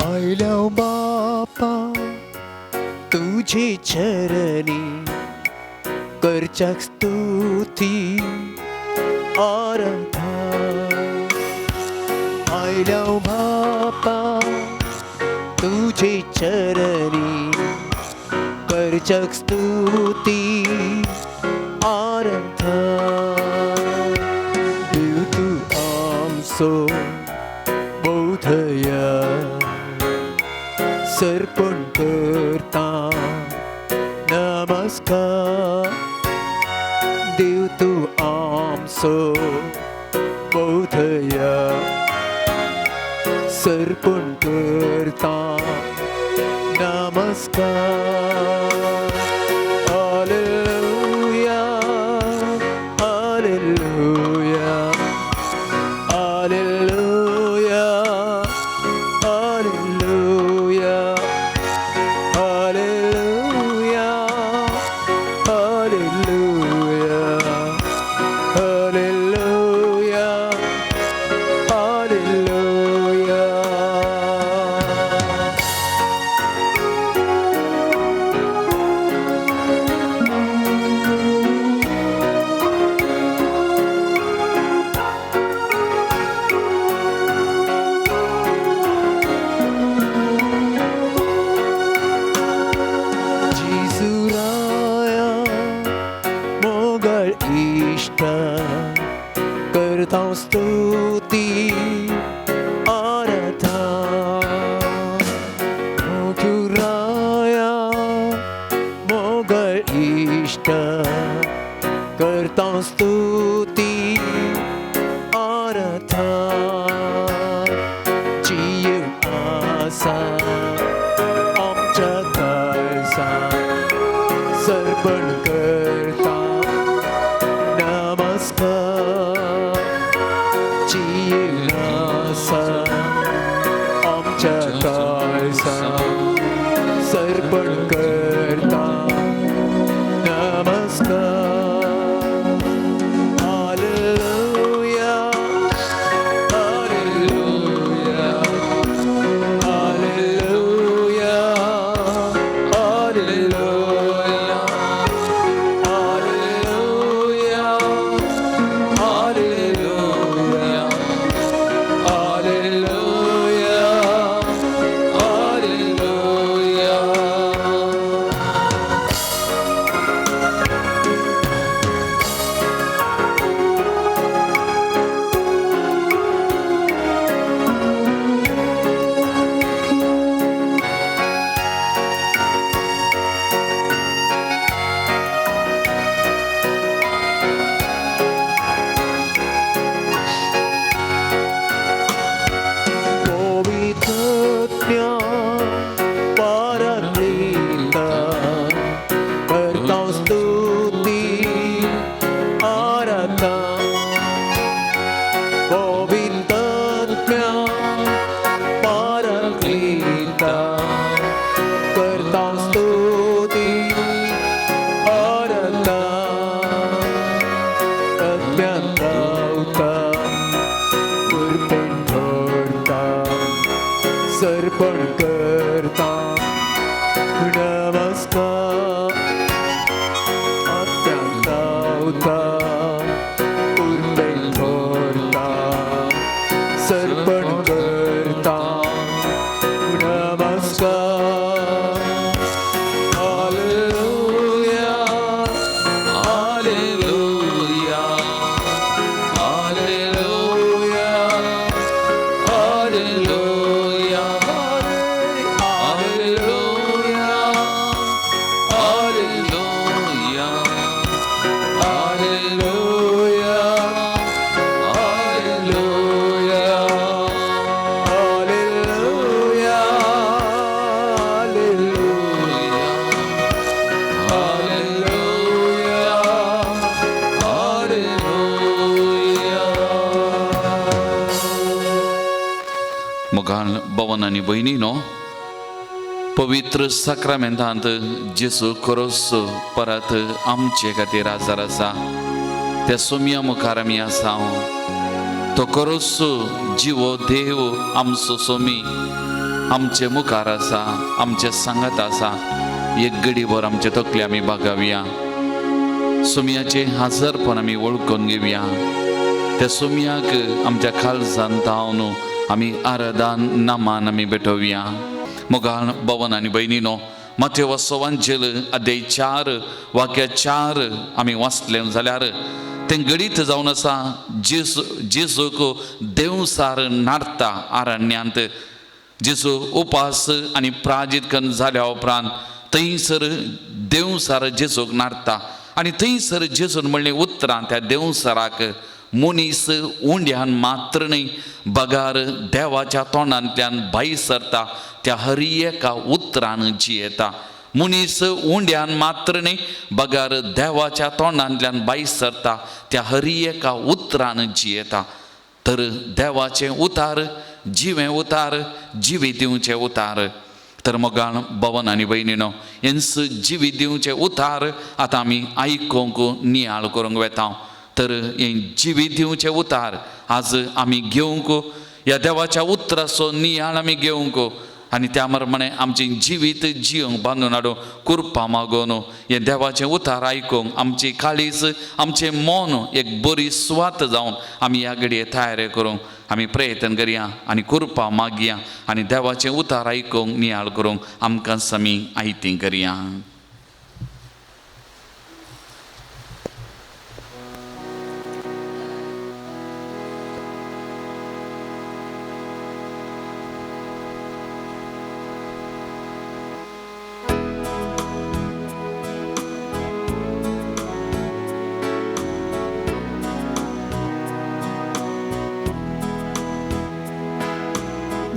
आयल्या बापा तुझे चरणी, करच्याक स्तुती आराधा. आयल्या बापा तुझे चरणी, करच्याक स्तुती आराधा. देव तूं आमचो बोधया, सर्पण करता नमस्कार. देव तूं आमचो बोधया, सर्पण करता नमस्कार. Hallelujah, hallelujah, hallelujah, hallelujah, hallelujah, hallelujah, hallelujah, hallelujah. जेजूराया मोगळ इश्टा, करता स्तुती आराधा. राया मोगळ इश्टा, करता स्तुती आराधा. जीव आसा आमच्या काळजा, सर्पण करता नमस्कार. जीव आसा आमच्या काळजा, सर्पण करता नमस्कार. Hallelujah, hallelujah, hallelujah, hallelujah, hallelujah, hallelujah, hallelujah, hallelujah. पवित्रज्ञ पाराक्लीता, करता स्तुती आराधा. पवित्रज्ञ पाराक्लीता, करता स्तुती आराधा. अज्ञान रावता, कुरपण धरता, सर्पण करता नमस्कार. अज्ञान रावता, कुरपण धरता, सर्पण करता नमस्कार. Hallelujah, hallelujah, hallelujah, hallelujah, hallelujah, hallelujah, hallelujah, hallelujah. Hallelujah, hallelujah, hallelujah, hallelujah. मोगाळ भवन आनी भयणीनो, पवित्र साक्रामेंतांत जेजू खरोच परत आमचे खातीर आजार आसा. त्या सोमया मुखार आमी आसा. तो खरोच जिवो देव, आमचो सोमी. आमचे मुखार आसा, आमचे सांगात आसा. एक गडीभर आमचे तकले आमी बागावया, सोम्याचें हाजरपण आमी वळखून घेवया. त्या सोम्याक आमच्या खालसान धांवन आमी आराधन नामान आमी भेटोवया. मोगान भवन आनी भयणीनो, माथेव सवांचेल अध्याय 4 वाक्य 4 आमी वाचलें जाल्यार तें घडीत जावन आसा जेजू जेजूक देवसार नाडता आरण्यांत. जेजू उपास आनी प्राजीत कन्न जाल्या उपरांत थंयसर देवसार जेजूक नाडता आनी थंयसर जेजून म्हणलें उतरां त्या देवसाराक, मनीस उंड्यान मात्र न्हय बगार देवाच्या तोंडांतल्यान भायर सरता त्या हर एका उतरान जियेता. मनीस उंड्यान मात्र न्हय बगार देवाच्या तोंडांतल्यान भायर सरता त्या हर एका उतरान जियेता. तर देवाचें उतार जिवें उतार, जिवी दिवचें उतार. तर मोगान भवन आनी भयणीनो, हेंच जिवी दिवचें उतार आतां आमी आयकूंक नियाळ करूंक वेता. तर हें जिवी दिवचें उतार आज आमी घेवंक, ह्या देवाच्या उतराचो नियाळ आमी घेवंक आनी त्या प्रमाणे आमचें जिवीत जिवंक बांदून हाडूंक कृपा मागून हें देवाचें उतार आयकूंक आमची काळीज आमचें मन एक बरी सुवात जावन आमी ह्या घडये तयारी करूंक आमी प्रयत्न करया आनी कृपा मागया आनी देवाचें उतार आयकूंक नियाळ करूंक आमकां आमी आयती करया.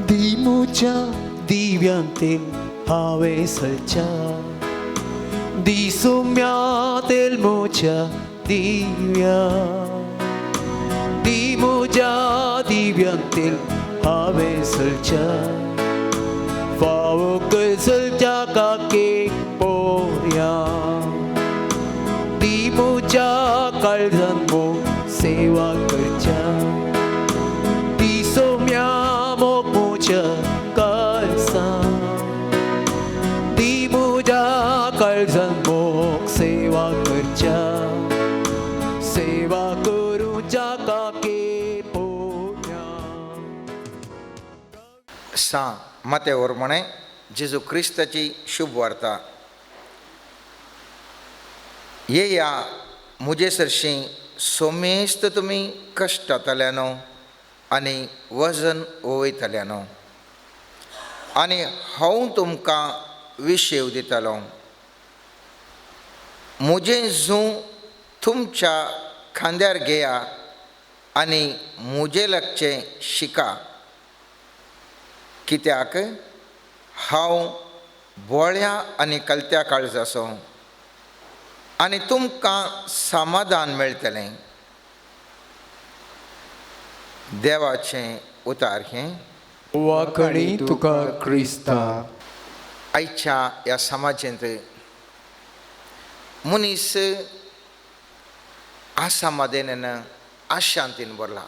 दिमुच्या दिव्यांतील हांवें सलच्या, दिसुम्या तेलमुच्या दिव्या, दिमुच्या दिव्यांतील हांवें सलच्या, फावो कसलच्या काके पोऱ्या, दिमुच्या काळजान मो सेवा करच्या, दिसोम्या मोगमुच्या काळसा, दिमुच्या काळजान मोग सेवा करच्या, सेवा करूच्या काके पोऱ्या. सा माते म्हणे जेजू क्रिस्ताची शुभ वार्ता. येया म्हजे सरशीं सोमेस्त तुमी कश्टातल्यानो आनी वजन वयतल्यानो, आनी हांव तुमकां विशेव दितलो. म्हजें जूं तुमच्या खांद्यार घेया आनी म्हजें लागचें शिका, कित्याक हांव बोळ्या आनी कलत्या काळजाचो, आनी तुमकां समाधान मेळटलें. देवाचें उतार हें. वाकणी तुका क्रिस्ता. आयच्या ह्या समाजेंत मनीस आसामादेन आशांतीन भरला.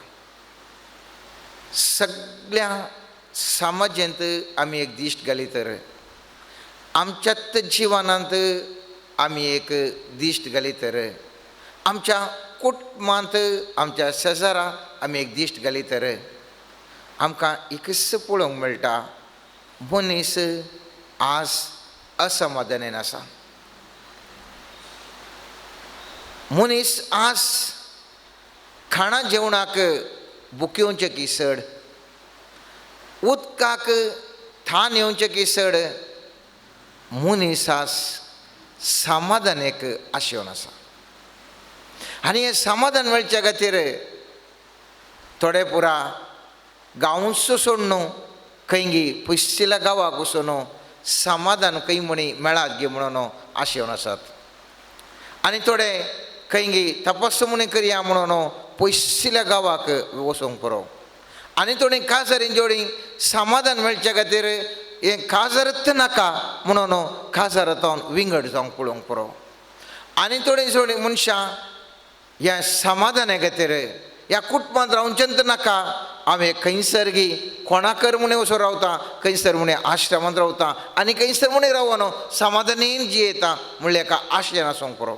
सगळ्या समाजेंत आमी एक दिश्ट घाली तर आमच्याच जिवनांत आमी एक दिश्ट घाली तर आमच्या कुटुंबांत आमच्या शेजारा आमी एक दिश्ट घाली तर आमकां एकच पळोवंक मेळटा, मनीस आज असमाधानेन आसा. मनीस आज खाणा जेवणाक भूक येवचें की चड, उदकाक थान येवचें की चड, मनीस आज समाधानेक आशेवन आसा. आनी हें समाधान मेळच्या खातीर थोडे पुरा गांवचो सोडून खंयगी पयशिल्ल्या गांवाक वचून समाधान खंय म्हणी मेळात गे म्हणून आशेवन आसात. आनी थोडे खंयगी तपास म्हणी करया म्हणून पयशिल्ल्या गांवाक वचूंक पुरो. आनी थोडी काजारीन जोडी समाधान मेळच्या खातीर हें काजारच नाका म्हणून काजारांत विंगड जावंक पळोवंक पुरो. आनी थोडी थोडी मनशां ह्या समाधाना खातीर ह्या कुटुंबांत रावचें नाका, हांवें खंयसर गी कोणाकर म्हणे वचून रावता, खंयसर म्हणे आश्रमांत रावता आनी खंयसर म्हणे रावना समाधानीन जियेता म्हणल्यार एका आशेन आसूंक पुरो.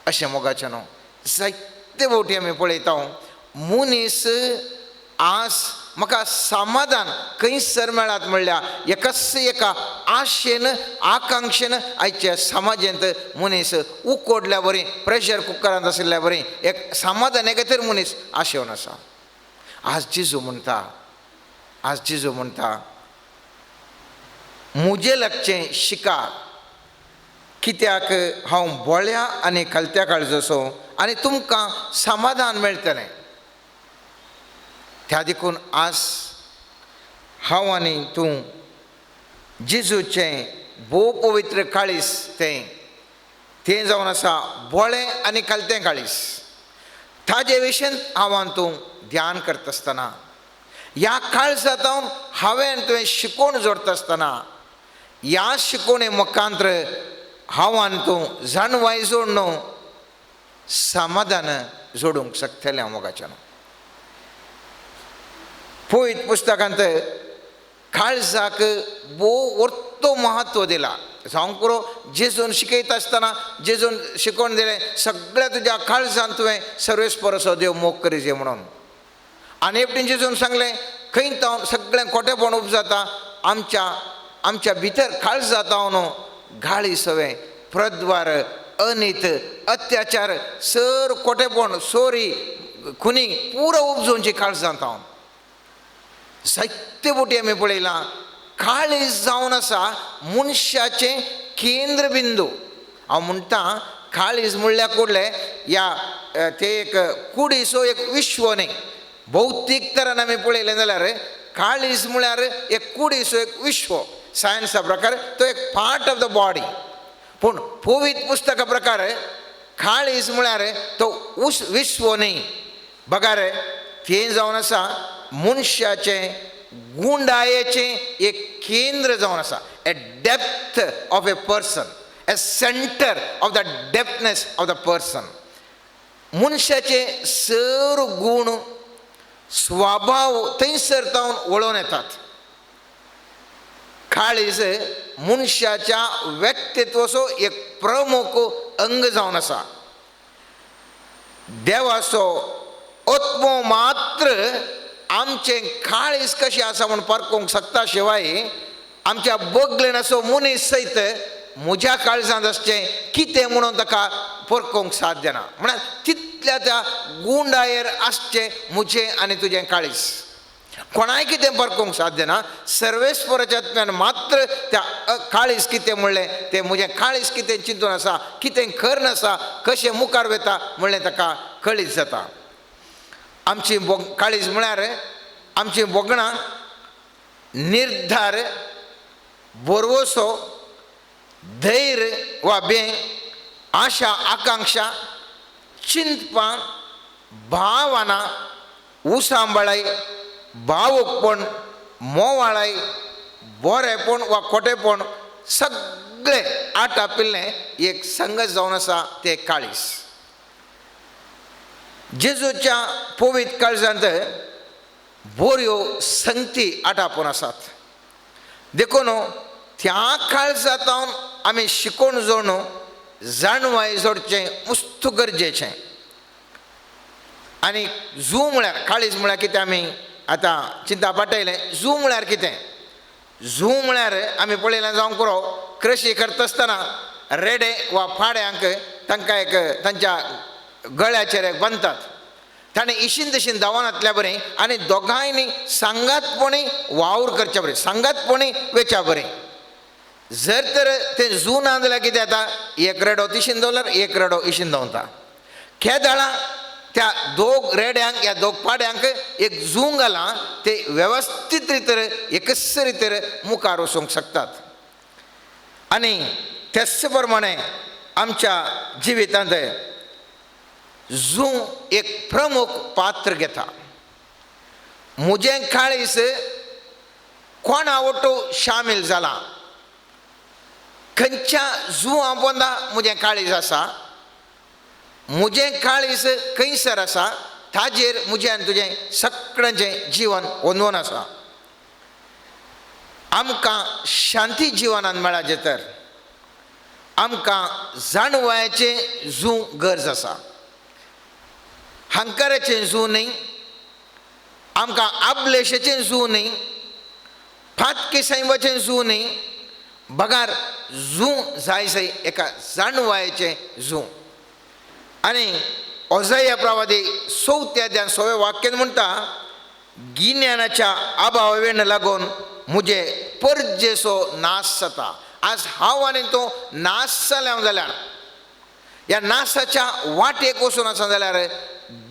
अशें मोगाचें न्हू जायते फावटी आमी पळयता मनीस आस म्हाका समाधान खंयसर मेळात म्हणल्यार एकाच एका आशेन आकांक्षेन आयच्या समाजांत मनीस उकोडल्या बरी प्रेशर कुकरांत आशिल्ल्या बरी एक समाधान खातीर मनीस आशेवन आसा. आज जेजू म्हणटा, आज जेजू म्हणटा म्हजें लागचें शिका, कित्याक हांव बोळ्या आनी खालत्या काळजाचो आनी तुमकां समाधान मेळटलें. त्या देखून आज हांव आनी तूं जेजूचें भोव पवित्र काळीज तें तें जावन आसा बोळें आनी खालतें काळीज, ताजे विशीं हांव आनी तूं ध्यान करता आसतना ह्या काळजांत हांवें तुवें शिकोवण जोडटा आसतना ह्या शिकोवणे मुखांत्र हांव आनी तूं जाणवाय जोड न्हू समाधान जोडूंक शकतलें हांव मोगाच्यान. पवित्र पुस्तकांत काळजाक भोव वर्तो महत्व दिला. जावंक पुरो जेजून शिकयता आसतना जेजून शिकोवन दिलें सगळ्या तुज्या काळजान तुवें सर्वेस्परसो देव मोग करीजे म्हणून. आनी एकटीन जेजून सांगलें खंय तावन सगळें खोटेपण उपजाता आमच्या आमच्या भितर काळजा तावन गाळी सवें प्रद्वार अनीत अत्याचार सर खोटेपण सोरी खुनी पुरो उपजोवची काळजान तावन. जायते बोटी आमी पळयलां काळीज जावन आसा मनशाचें केंद्रबिंदू. हांव म्हणटा काळीज म्हणल्यार कुडलें ह्या ते एक कुडीचो एक विश्व न्ही, भौतीक तरान आमी पळयलें जाल्यार काळीज म्हळ्यार एक कुडीचो एक विश्व, सायन्सा प्रकार तो एक पार्ट ऑफ the body. पूण पवित्र पुस्तका प्रकार काळीज म्हळ्यार तो विश्व न्ही, बगार तें जावन आसा मनशाचें गुंडायेचें एक केंद्र जावन आसा, a depth of a person, a centre of the depthness of the person. मनशाचे सर गूण स्वभाव थंयसर तावन वळोवन येतात. काळीज मनशाच्या व्यक्तित्वाचो एक प्रमुख अंग जावन आसा. देवाचो आत्मो मात्र आमचें काळीज कशें आसा म्हूण पारखूंक शकता शिवाय आमच्या बगलेन असो मनीस सयत म्हज्या काळजांत आसचें कितें म्हणून ताका परखूंक साध्य ना. म्हळ्यार तितल्या त्या गुंडायेर आसचें म्हजें आनी तुजें काळीज, कोणाय कितें परखूंक साध्य ना. सर्वेस्पराच्या आत्म्यान मात्र त्या काळीज कितें म्हणलें तें म्हजें काळीज कितें चिंतून आसा, कितें खर आसा, कशें मुखार वता म्हणलें ताका कळीत जाता. आमची काळीज म्हळ्यार आमची भोगणां, निर्धार, भरवसो, धैर्य वा बें, आशा आकांक्षा, चिंतपां, भावना, उसांबळाय, भावूकपण, मोवाळाय, बरेपण वा खोटेपण सगळें आटापिल्लें एक संगत जावन आसा तें काळीज. जेजूच्या पवित्र काळजांत बऱ्यो संगती आटापून आसात. देखून त्या काळजांत आमी शिकोवन जोडून जाणवाय जोडचें मुस्त गरजेचें. आनी जू म्हळ्यार काळीज म्हळ्यार कितें आमी आतां चिंता पाटयलें. जू म्हळ्यार कितें? जू म्हळ्यार आमी पळयलें जावंक पुरो कृशी करता आसतना रेडे वा पाड्यांक तांकां एक तांच्या गळ्याचेर एक बांदतात, ताणें इशीन तशीन धांवनातल्या बरें आनी दोगांयनी सांगातपणी वावर करच्या बरें, सांगातपणी वेच्या बरें. जर तर तें जू ना जाल्यार कितें जाता, एक रेडो तिशीन दवरल्यार एक रेडो इशीन दवरता. केदळां त्या दोग रेड्यांक ह्या दोग पाड्यांक एक जूं घालां ते वेवस्थीत रितीर एकच रितीर मुखार वचूंक शकतात. आनी तेच प्रमाणे आमच्या जिवितांत जूं एक प्रमुख पात्र घेता. म्हजें काळीज कोणा वटू शामील जालां, खंयच्या जुवां पोंदा म्हजें काळीज आसा, म्हजें काळीज खंयसर आसा ताजेर म्हजें आनी तुजें सगळ्यांचें जिवन ओंदून आसा. आमकां शांती जिवनान मेळाचें तर आमकां जाणवायेचें जूं गरज आसा, हंकाराचें जूं न्हय, आमकां आबलेशेचें जूं न्हय, फातकी सैमाचें जूं न्हय, बगार जूं जाय जाय एका जाणवायेचें जूं. आनी ओजया प्रवादी चवथ्या अध्यायान सव्या वाक्यान म्हणटा, गिन्यानाच्या अभावेन लागून म्हजे परजेचो नाश जाता. आज हांव आनी तूं नाश जाल्या जाल्यार, ह्या नाशाच्या वाटेक वचून आसा जाल्यार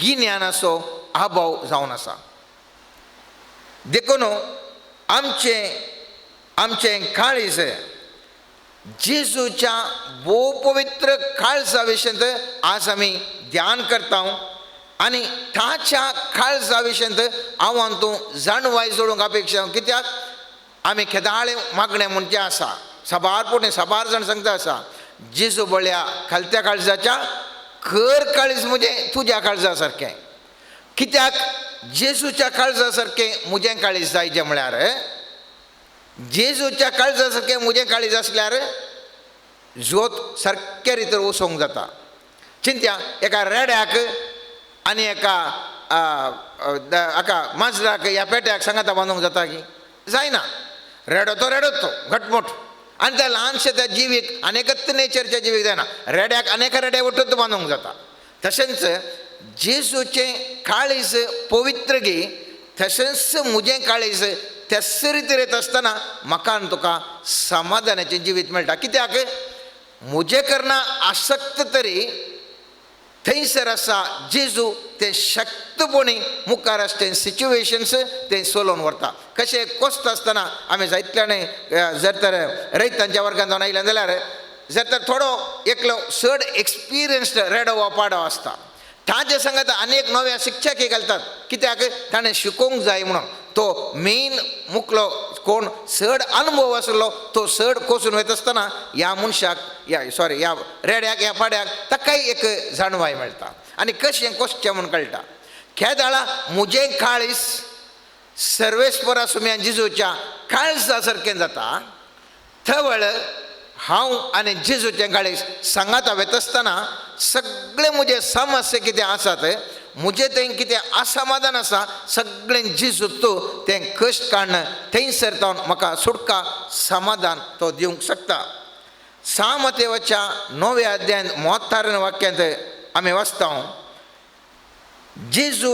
गिन्यानाचो अभाव जावन आसा. देखून आमचें आमचें काळीज जेजूच्या भोव पवित्र काळजा विशयांत आज आमी ध्यान करता आनी ताच्या काळजा विशयांत हांव आनी तूं जाणवाय जोडूंक अपेक्षा. कित्याक आमी खेदाळे मागणें म्हणचें आसा, साबार पुणे साबार जाण सांगता आसा, जेजू बळ्या खालत्या काळजाच्या कर काळीज म्हजें तुज्या काळजा सारकें. कित्याक जेजूच्या काळजा सारकें म्हजें काळीज जायचें म्हळ्यार, जेजूच्या काळजा सारकें म्हजें काळीज आसल्यार जोत सारक्या रितीर वसोवंक जाता. चिंत्या एका रेड्याक आनी एका एका माजराक ह्या पेट्याक सांगाता बांदूंक जाता की जायना. रेडो तो रेडोच तो घटमूट, आनी त्या ल्हानशा त्या जिवीक अनेकच नेचरच्या जिवीक जायना, रेड्याक अनेक रेड्या वटूच बांदूंक जाता. तशेंच जेजूचें काळीज पवित्र गी तशेंच म्हजें काळीज त्याच रितीर येता आसतना म्हाका आनी तुका समाधानाचें जिवीत मेळटा. कित्याक म्हजें करना आसक्त तरी थंयसर आसा जेजू तें शक्तपणी मुखार आसा तें सिच्युएशन्स तें सोलोवन व्हरता. कशें कोसता आसतना आमी जायतल्याने जर तर रयतांच्या वर्गांत जावन आयलें जाल्यार जर तर थोडो एकलो चड एक्सपिरियन्स्ड रेडो वा पाडो आसता, ताजे सांगात अनेक नव्या शिक्षक घालतात. कित्याक ताणें शिकोवंक जाय म्हणून. तो मेन मुकलो कोण चड अनुभव आसलो तो चड कोसून वयता आसतना ह्या मनशाक ह्या सॉरी ह्या रेड्याक ह्या पाड्याक ताकाय एक जाणवाय मेळटा आनी कशें कोसचें म्हूण कळटा. खेदाळा म्हजें काळीज सर्वेस्परा सुम्या जेजूच्या काळजा सारकें जाता. थवळ हांव आनी जेजूचें काळीज सांगाता वता आसतना सगळें म्हजें समस्या कितें आसात, म्हजें तें कितें असमाधान आसा, सगळें जेजू तूं तें कश्ट काडून थंयसर तो म्हाका सुटका समाधान तो दिवंक शकता. सामतेवाच्या 9व्या अध्यायांत मोतारण वाक्यांत आमी वाचता, जेजू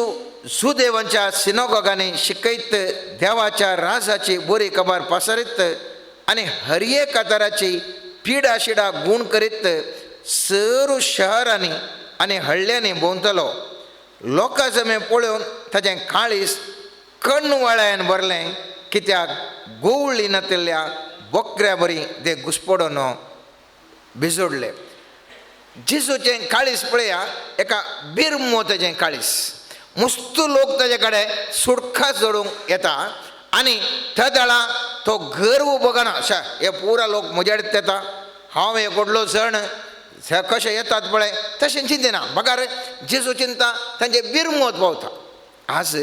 सुदेवांच्या सिनोगोगांनी शिकयत देवाच्या राजाची बरी खबर पसरीत आनी हर एका तराची पिडा शिडा गूण करीत सरू शहरांनी आनी हळ्यांनी भोंवतलो. लोकां जमे पळोवन ताचें काळीज कणवाळ्यान भरलें, कित्याक गोवळी नातिल्ल्या बोकऱ्या बरी ते घुसपडून भिजोडले. जेजूचें काळीज पळया, एका बिरमो ताचें काळीज, मुस्तू लोक ताजे कडेन सुडखा जोडूंक येता आनी थदळा तो गर्व बगना, शा हे पुरा लोक म्हज्या कडेन येता, हांव हे व्हडलो जण, हे कशें येतात पळय तशें चिंतना. बगार जेजू चिंता तांचे बिरमोत पावता. आज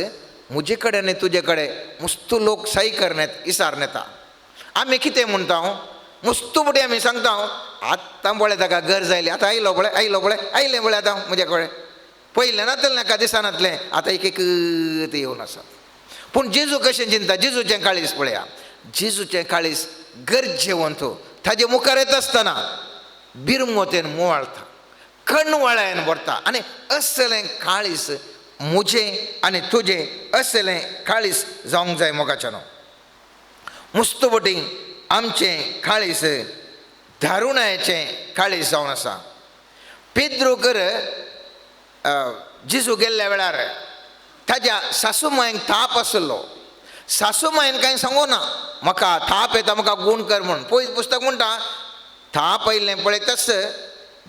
म्हजे कडेन आनी तुजे कडेन मुस्तू लोक सही करण्यात इसार येता. आमी कितें म्हणटा, मुस्तू फुडें आमी सांगता, आतां पळय ताका गरज आयली, आतां आयलो पळय, आयलो पळय, आयलें पळय आतां म्हजे कडेन, पयलें नातलें नाका दिसनातलें, आतां एक एक तें येवन आसा. पूण जेजू कशें चिंता, जेजूचें काळीज पळया, जेजूचें काळीज गरजेवंत, ताजे मुखार येता आसतना बिरमोतेन मोवाळता, कणवाळ्यान भरता आनी असलें काळीज म्हजें आनी तुजें असलें काळीज जावंक जाय मोगाच्यानो. मुस्तुबटी आमचें काळीज दारुणाचें काळीज जावन आसा. पेद्रूकर जेजू गेल्ल्या वेळार ताज्या सासूमायक ताप आसलो. सासूमायन कांय सांगू ना, म्हाका ताप येता, म्हाका गूण कर म्हूण. पयस पुस्तक म्हणटा, ताप आयिल्लें पळयताच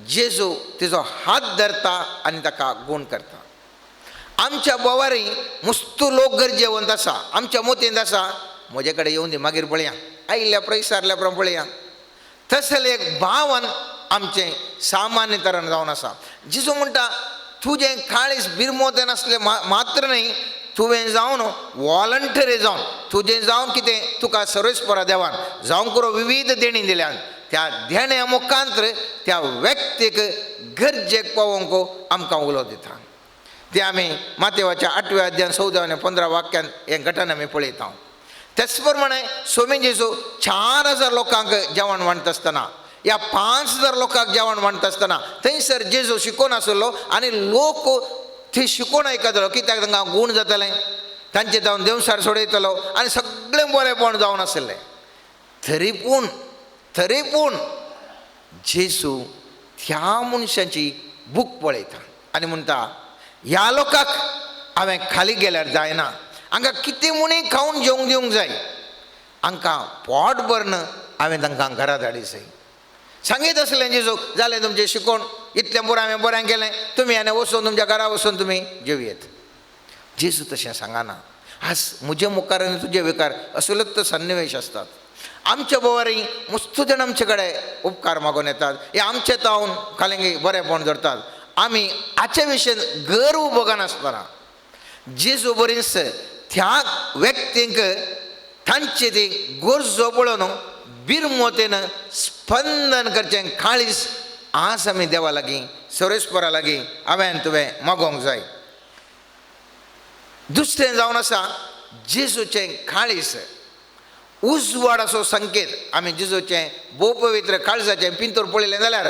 जेजू तिजो हात धरता आनी ताका गूण करता. आमच्या बोवारी मुस्तू लोक गरजेवंत आसा, आमच्या मोतींत आसा, म्हजे कडेन येवन दी मागीर पळया, आयिल्ल्या पळय विचारल्या प्रमाण पळया. तसलें एक भावन आमचें सामान्य तरान जावन आसा. जेजू म्हणटा तुजें काळीज बिरमोतें नासलें मात्र न्हय, तुवें जावन वॉलंटरी जावन तुजें जावन कितें तुका सर्वेस्परा देवान जावंक पुरो विविध देणी दिल्यान, त्या देण्या मुखांत त्या व्यक्तीक गरजेक पावोवंक आमकां उलो दिता. ते आमी मातेवाच्या 8व्या अध्यान 14 आनी 15 वाक्यान हें घटना आमी पळयता. तेच प्रमाणे स्वामी जेजू 4000 लोकांक जेवण वांटता आसतना या 5000 लोकांक जेवण वांटता आसतना थंयसर जेजू शिकोवन आसलो आनी लोक थंय शिकोवन आयकतलो, कित्याक तांकां गूण जातलें, तांचे जावन देवसार सोडयतलो आनी सगळें बरेंपण जावन आसलें. तरी पूण जेजू त्या मनशांची बूक पळयता आनी म्हणटा, ह्या लोकांक हांवें खाली गेल्यार जायना, हांकां कितें म्हणी खावन जेवंक दिवंक जाय, हांकां पोट भरून हांवें तांकां घरा धाडी जाय. सांगीत आसलें जेजू, जालें तुमचें शिकोवन, इतलें पुरो हांवें बरें केलें, तुमी आनी वचून तुमच्या घरा वचून तुमी जेवयेत. जेजू तशें सांगना. आज म्हजे मुखार आनी तुजे मुखार असलोच तो सन्निवेश आसतात. आमच्या बोवारी मस्त जाण आमचे कडेन उपकार मागून येतात, हे आमचे तावन खाली बरेंपण धरतात. आमी हाचे विशयन गर्व भोगनासतना जेजू बरीच त्या व्यक्तींक तांचे ती गरजो पळोवन बिरमोतेन स्पंदन करचें काळीज आज आमी देवा लागीं सर्वेस्परा लागीं हांवें तुवें मागोवंक जाय. दुसरें जावन आसा जेजूचें काळीज उजवाडाचो संकेत. आमी जेजूचें भोवपवित्र काळजाचें पिंतूर पळयलें जाल्यार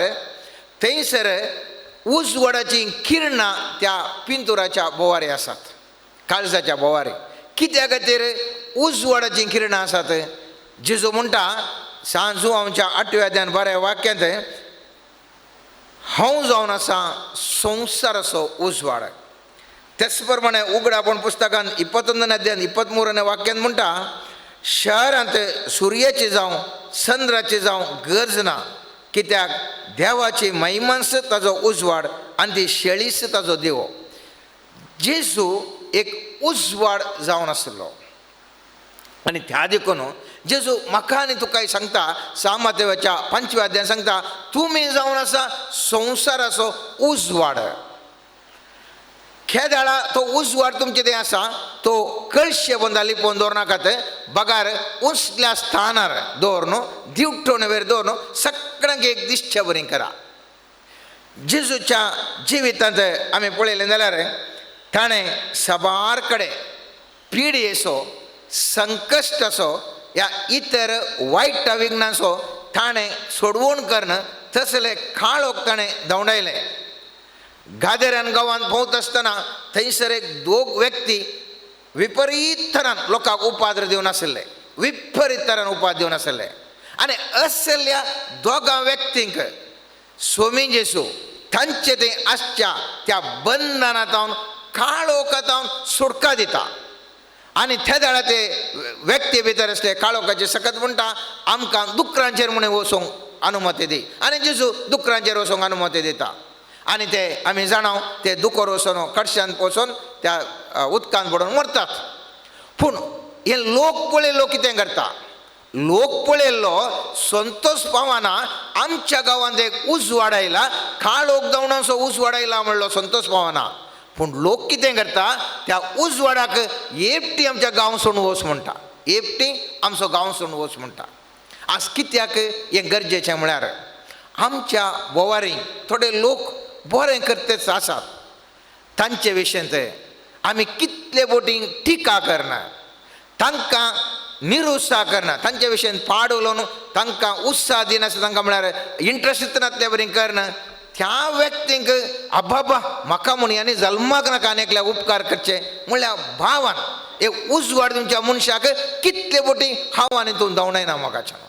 थंयसर उजवाडाचीं किरणां त्या पिंतुराच्या बोवारी आसात, काळजाच्या बोवारी. कित्या खातीर उजवाडाचीं किरणां आसात? जेजू म्हणटा सांजू आमच्या 8व्या अध्यान 12 वाक्यांत, हांव जावन आसा संवसाराचो उजवाड. तेच प्रमाणे उगडापण पुस्तकान 21 अध्यान 23 वाक्यांत म्हणटा, शहरांत सुर्याची जावं चंद्राची जावं गरज ना, कित्याक देवाची महिमांस ताजो उजवाड आनी ती शेळीस ताजो दिवो. जेजू एक उजवाड जावन आसलो आनी त्या देखून जेजू म्हाका आनी तुकाय सांगता, सामादेवाच्या 5व्या अध्यान सांगता, तुमी जावन आसा संवसाराचो उजवाड. खेदाळा तो उजवाड तुमचे थंय आसा तो कळशे बंदा लिपोवन दवरनाकात, बगार उंचल्या स्थानार दवर न्हू, दिवटोण वेर दवर न्हू, सगळ्यांक एक दिसचे बरी करा. जेजूच्या जिवितांत आमी पळयलें जाल्यार ताणें साबार कडेन पिडयेचो संकश्टाचो या इतर वायट विघ्नांचो ताणें सोडवण करून तसले काळोख ताणें धांवडायलें. गादेरान गांवांत भोंवत आसतना थंयसर एक दोग व्यक्ती विपरीत तरान लोकांक उपाद्र दिवन आशिल्ले, विपरीत तरान उपाद दिवन आशिल्ले आनी असल्या दोगां व्यक्तींक स्वामी जेजू तांचे थंय आसच्या त्या बंधनांत काळोखांत सुटका दिता. आनी त्या वेळार ते व्यक्ती भितर आसले काळोखाचे सकत म्हणटा, आमकां दुकरांचेर म्हणून वचूंक अनुमती दी. आनी जेजू दुकरांचेर वचूंक अनुमती दिता आनी ते आमी जाणाव ते दुकर वचून कडशान वचून त्या उदकांत पडून मरतात. पूण हे लोक पळयल्लो कितें करता, लोक पळयल्लो संतोष पावना, आमच्या गांवांत एक उजवाड आयला, काळोख जावनाचो उजवाड आयला म्हणलो संतोष पावना. पूण लोक कितें करता, त्या उजवाडाक एकटी आमच्या गांव सोडून वच म्हणटा, एकटी आमचो गांव सोडून वच म्हणटा. आज कित्याक हें गरजेचें म्हळ्यार आमच्या बोवारी थोडे लोक बरें करतेच आसात, तांचे विशयंत आमी कितले बोटी टिका करना, तांकां निरुत्साह करना, तांचे विशयन पाड उलोवन तांकां उत्साह दिनासतना तांकां म्हळ्यार इंट्रस्ट नासल्या बरी करना. त्या व्यक्तींक आबाबा म्हाका म्हूण आनी जल्माक नाका आनी एकल्या उपकार करचे म्हणल्यार भावान एक उजवाड तुमच्या मनशाक कितले बोटी हांव आनी तूं धांवडायना म्हाकाच्यान.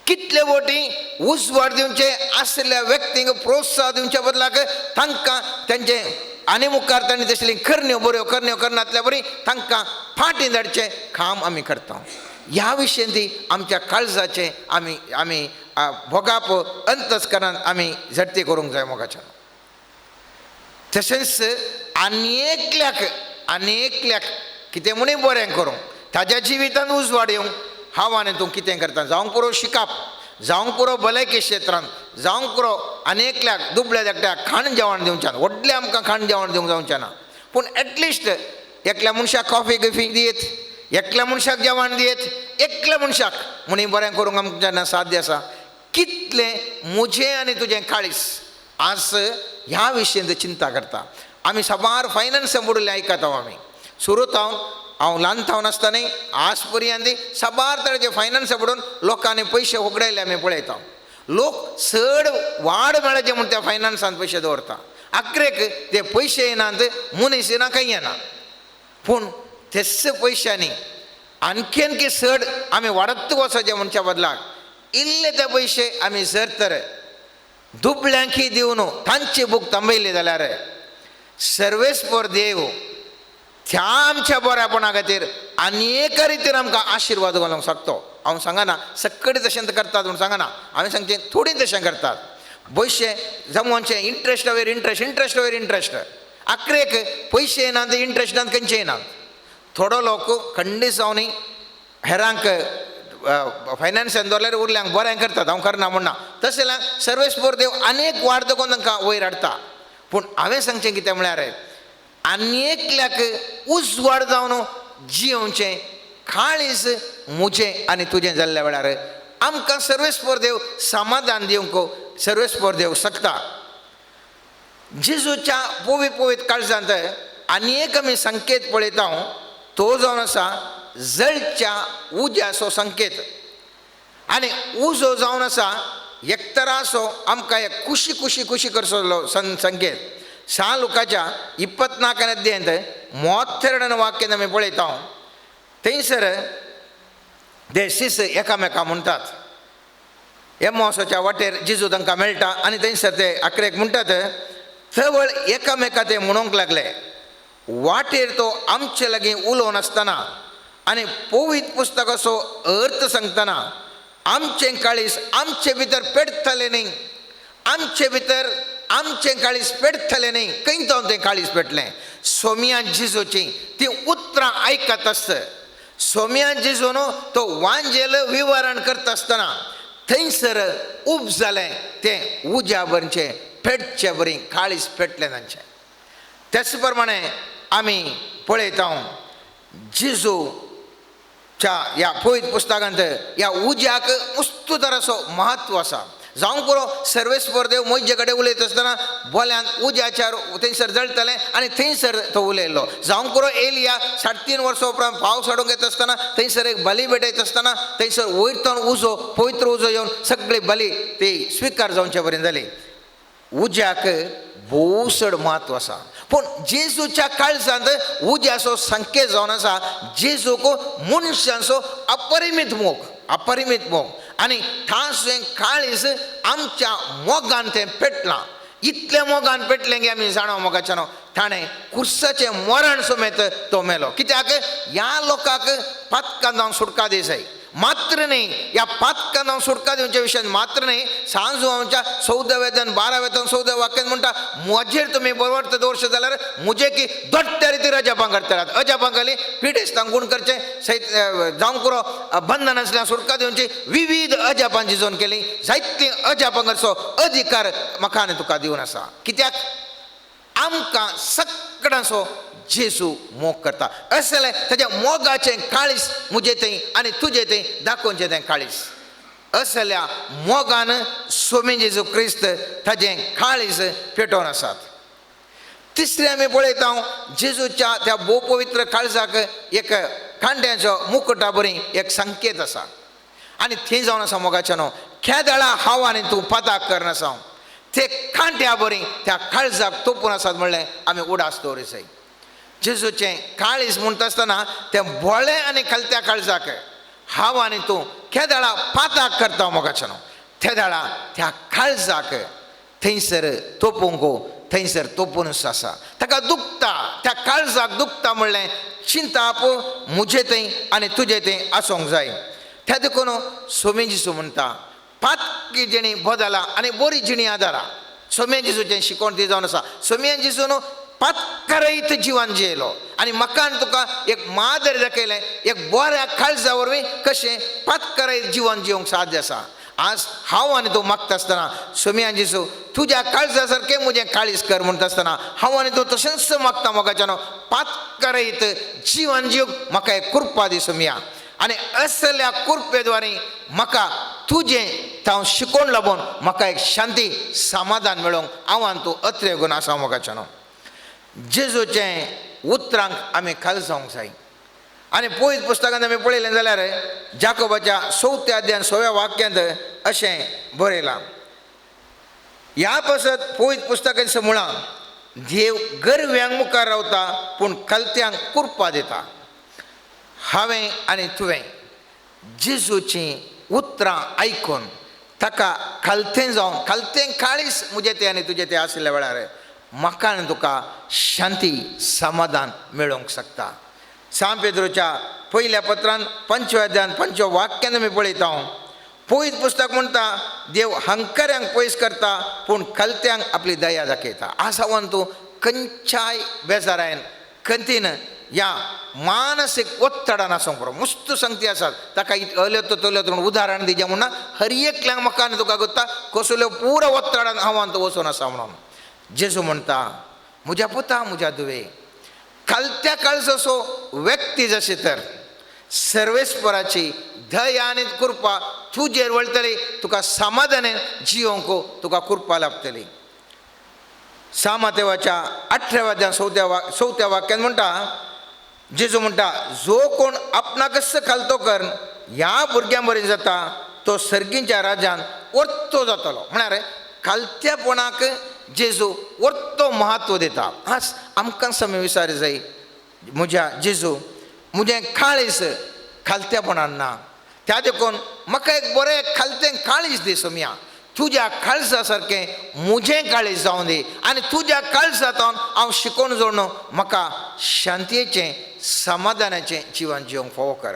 कितले बोटी उजवाड दिवचे आसल्या व्यक्तींक प्रोत्साह दिवच्या बदलाक तांकां तांचे आनी मुखार तांणी तसली करण्यो बऱ्यो करण्यो करनातल्या बरी तांकां फाटीं धाडचें काम आमी करता. ह्या विशयन ती आमच्या काळजाचें आमी आमी भोगाप अंतस्करान आमी झडती करूंक जाय मोगाच्यान. तशेंच आनी एकल्याक कितें म्हणून बरें करूंक ताज्या जिवितांत उजवाड येवंक हांव आनी तूं कितें करता, जावंक पुरो शिकप, जावंक पुरो भलायकी क्षेत्रांत, जावंक पुरो आनी एकल्याक दुबळ्या धाकट्याक खाण जेवण दिवच्यान, व्हडलें आमकां खाण जेवण दिवंक जावचें ना, पूण एटलिस्ट एकल्या मनशाक कॉफी बिफी दियत, एकल्या मनशाक जेवण दियत, एकल्या मनशाक म्हूण बरें करूंक आमकां जेन्ना साध्य आसा. कितलें म्हजें आनी तुजें काळीस आज ह्या विशयेन चिंता करता. आमी साबार फायनान्स बुडले आयकता. आमी सुरू हांव हांव ल्हान थावन आसतना आज पर्यंत साबार तरेचे फायनान्स बुडून लोकांनी पयशे होगडायले आमी पळयता. लोक चड वाड मेळचे म्हूण त्या फायनान्सान पयशे दवरता. आखरेक ते पयशे येनात, मनीस येना, कांय येना. पूण तेच पयशांनी आणखी आणखी चड आमी वाडत वचपाचें म्हणच्या बदलाक इल्ले ते पयशे आमी जर तर दुबळ्यांकी दिवन तांची बूक थांबयली जाल्यार सर्वेस्पर देव त्या आमच्या बऱ्यापणा खातीर अनेक रितीन आमकां आशिर्वाद घालूंक शकता. हांव सांगना सगळीं तशें करतात म्हूण सांगना, हांवें सांगचें थोडीं तशें करतात. पयशे जमोवचे इंट्रस्ट वयर इंट्रस्ट, इंट्रस्ट वयर इंट्रस्ट, आखरेक पयशे येनात, इंट्रस्ट नात, खंयचे येनात. थोडो लोक खंडीत जावन हेरांक फायनान्सान दवरल्यार उरल्यांक बरें करतात, हांव करना म्हणना. तशें जाल्यार सर्वेस्पर देव अनेक वाड दाखोवन तांकां वयर हाडटा. पूण हांवें सांगचें कितें म्हळ्यार आनी एकल्याक उजवाड जावन जियोवचें काळीज म्हजें आनी तुजें जाल्ल्या वेळार आमकां सर्वेस्पर देव समाधान दिवंक सर्वेस्पर देव शकता. जेजूच्या पोवी पोवीत काळजांत आनी एक आमी संकेत पळयता, तो जावन आसा जळच्या उज्याचो संकेत. आनी उजो जावन आसा एकतराचो आमकां एक खुशी खुशी खुशी करचो संकेत. सान लुकाच्या 24 अध्यायांत 32 वाक्यान आमी पळयता. थंयसर ते शिस एकामेका म्हणटात. एमोसाच्या वाटेर जेजू तांकां मेळटा आनी थंयसर ते आखरेक म्हणटात, थवळ एकामेका ते म्हणूंक लागले, वाटेर तो आमचे लागीं उलोवन आसतना आनी पवित्र पुस्तकाचो अर्थ सांगतना आमचें काळीस आमचे भितर पेटतलें न्ही, आमचे भितर आमचें काळीस पेटतलें न्ही. खंय जावन तें काळीस पेटलें? सोम्या जेजूची ती उतरां आयकत आसत. सोम्या जेजून तो वांजेल विवरण करता आसतना थंयसर उब जालें तें उज्या भरचें पेटचे बरी काळीस पेटलें तांचें. त्याच प्रमाणे आमी पळयता जेजूच्या ह्या पवित्र पुस्तकांत ह्या उज्याक उस्तू तराचो म्हत्व आसा. जावंक पुरो सर्वेस्पर देव म्हजे कडेन उलयता आसतना बोल्यांत उज्याच्या थंयसर जळटलें आनी थंयसर तो उलयलो. जावंक पुरो एलिया 3.5 वर्सां उपरांत पावस हाडूंक येता आसतना थंयसर एक बली भेटयता आसतना थंयसर वयरतून उजो पवित्र उजो येवन सगळी बली ती स्विकार जावचे पर्यंत जाली. उज्याक भोव चड म्हत्व आसा. पूण जेजूच्या काळजांत उज्याचो संकेत जावन आसा जेजूक मनशांचो अपरिमीत मोग, अपरिमीत मोग. आनी ताचें काळीज आमच्या मोगान तें पेटलां. इतल्या मोगान पेटलें की आमी जाणा मोगाच्यान ताणें कुर्साचें मरण समेत तो मेलो. कित्याक ह्या लोकांक पातकां जावन सुटका दी जाय मात्र न्ही, ह्या पातकां जावन सुटका दिवच्या विशयान मात्र न्ही. सांजू आमच्या 14 वेतन 12 वेतन 14 वाक्यान म्हणटा, म्हजेर तुमी बरोबर दवरशे जाल्यार म्हजे की दोट्ट्या रितीर अजापां करतलात. अजापां घाली पिडेस्तांक गूण करचें सयत जावंक पुरो बंधन आसल्यार सुटका दिवची विविध अजापां जिजोवन केली. जायतीं अजापां करचो अधिकार म्हाका आनी तुका दिवन आसा. कित्याक आमकां सगळ्यांचो जेजू मोग करता. अशें जाल्यार ताच्या मोगाचें काळीस म्हजें थंय आनी तुजें थंय दाखोवचें तें काळीस. असल्या मोगान स्वामी जेजू क्रिस्त ताजें काळीस पेटोवन आसात. तिसरें आमी पळयता जेजूच्या त्या भोव पवित्र काळजाक एक कांड्याचो मुकुटा बरी एक संकेत आसा. आनी थंय जावन आसा मोगाचें न्हू खेदाळा हांव आनी तूं पताक करनासा ते कांट्या बरी त्या काळजाक तोपून आसात म्हणलें आमी उडास दवरी जाय. जेजूचें काळीज म्हणटा आसतना तें भोळें आनी खालत्या काळजाक हांव आनी तूं केदाळा पाताक करता मोगाचें न्हू तेदाळा त्या काळजाक थंयसर तोपूंक थंयसर तोपूनच आसा. ताका दुखता, त्या काळजाक दुखता म्हणलें चिंताप म्हजें थंय आनी तुजें थंय आसूंक जाय. त्या देखून स्वामी जेजू म्हणटा पातकी जिणी बदला आनी बरी जिणी आदारा. स्वामी जेजूचें शिकवण ती जावन आसा. स्वामी जेजून पातकारयत जिवन जियेलो आनी म्हाका आनी तुका एक मादर दाखयलें एक बऱ्या काळजा वरवीं कशें पातकारयत जिवन जिवंक साध्य आसा. आज हांव आनी तूं मागता आसतना सोमया जेजू तुज्या काळजा सारकें म्हजें काळीज कर म्हणटा आसतना हांव आनी तूं तशेंच मागता मोगाच्यानो पातकरयत जिवन जिवंक म्हाका एक कृपा दी सोमया आनी असल्या कृपेद्वारे म्हाका तुजें हांव शिकोवन लागून म्हाका एक शांती समाधान मेळोवंक हांव आनी तूं अत्रे गुण आसा मोगाच्यानो. जेजूचें उतरांक आमी खाल जावंक जाय. आनी पयस पुस्तकांत आमी पळयलें जाल्यार जाकोबाच्या चवथ्या अध्यान सव्या वाक्यांत अशें बरयलां, ह्या पासत पयस पुस्तकांत म्हळां देव गर्व्यांक मुखार रावता पूण खालत्यांक कृपा दिता. हांवें आनी तुवें जेजूचीं उतरां आयकून ताका खालतें जावन खालतें काळीस म्हजें तें आनी तुजें तें आशिल्ल्या वेळार म्हाका आनी तुका शांती समाधान मेळोवंक शकता. सांत पेद्रोच्या पयल्या पत्रान पंचव्या अध्यान पंचव्या वाक्यान आमी पळयता पयस पुस्तक म्हणटा देव हंकऱ्यांक पयस करता पूण खालत्यांक आपली दया दाखयता. आज हांव तूं खंयच्याय बेजारायन खंतीन ह्या मानसीक ಒತ್ತಡನ आसूंक पुरो मुस्त संगती आसात ताका अल्यो तल्यो म्हणून उदाहरण दिजें म्हणून हर एकल्यांक म्हाका आनी तुका गोत्ता कसल्यो पुरो ಒತ್ತಡन हांव आनी तूं वचून आसा म्हणून. जेजू म्हणटा म्हज्या पुता म्हज्या धुवे खालत्या काळजाचो व्यक्ती जशें तर सर्वेस्पराची दया आनी कृपा तुजेर वळटली तुका समाधाने जियोंक तुका कृपा लाभतली. सामादेवाच्या 18व्या अध्याय चवथ्या वाक्यान म्हणटा जेजू म्हणटा जो कोण आपणाकच खालतो कर ह्या भुरग्यां बरें जाता तो सर्गींच्या राज्यान वर्तो जातलो. म्हळ्यार खालत्यापणाक जेजू वर्तो म्हत्व दिता. आज आमकां समी विचार जाय म्हज्या जेजू म्हजें काळीस खालत्यापणान ना त्या देखून म्हाका एक बरें खालतें काळीस दी सोमया तुज्या काळजा सारकें म्हजें काळीज जावं दी आनी तुज्या काळजांत हांव शिकोवन जोडून म्हाका शांतयेचें समाधानाचें जिवन जिवंक फावो कर.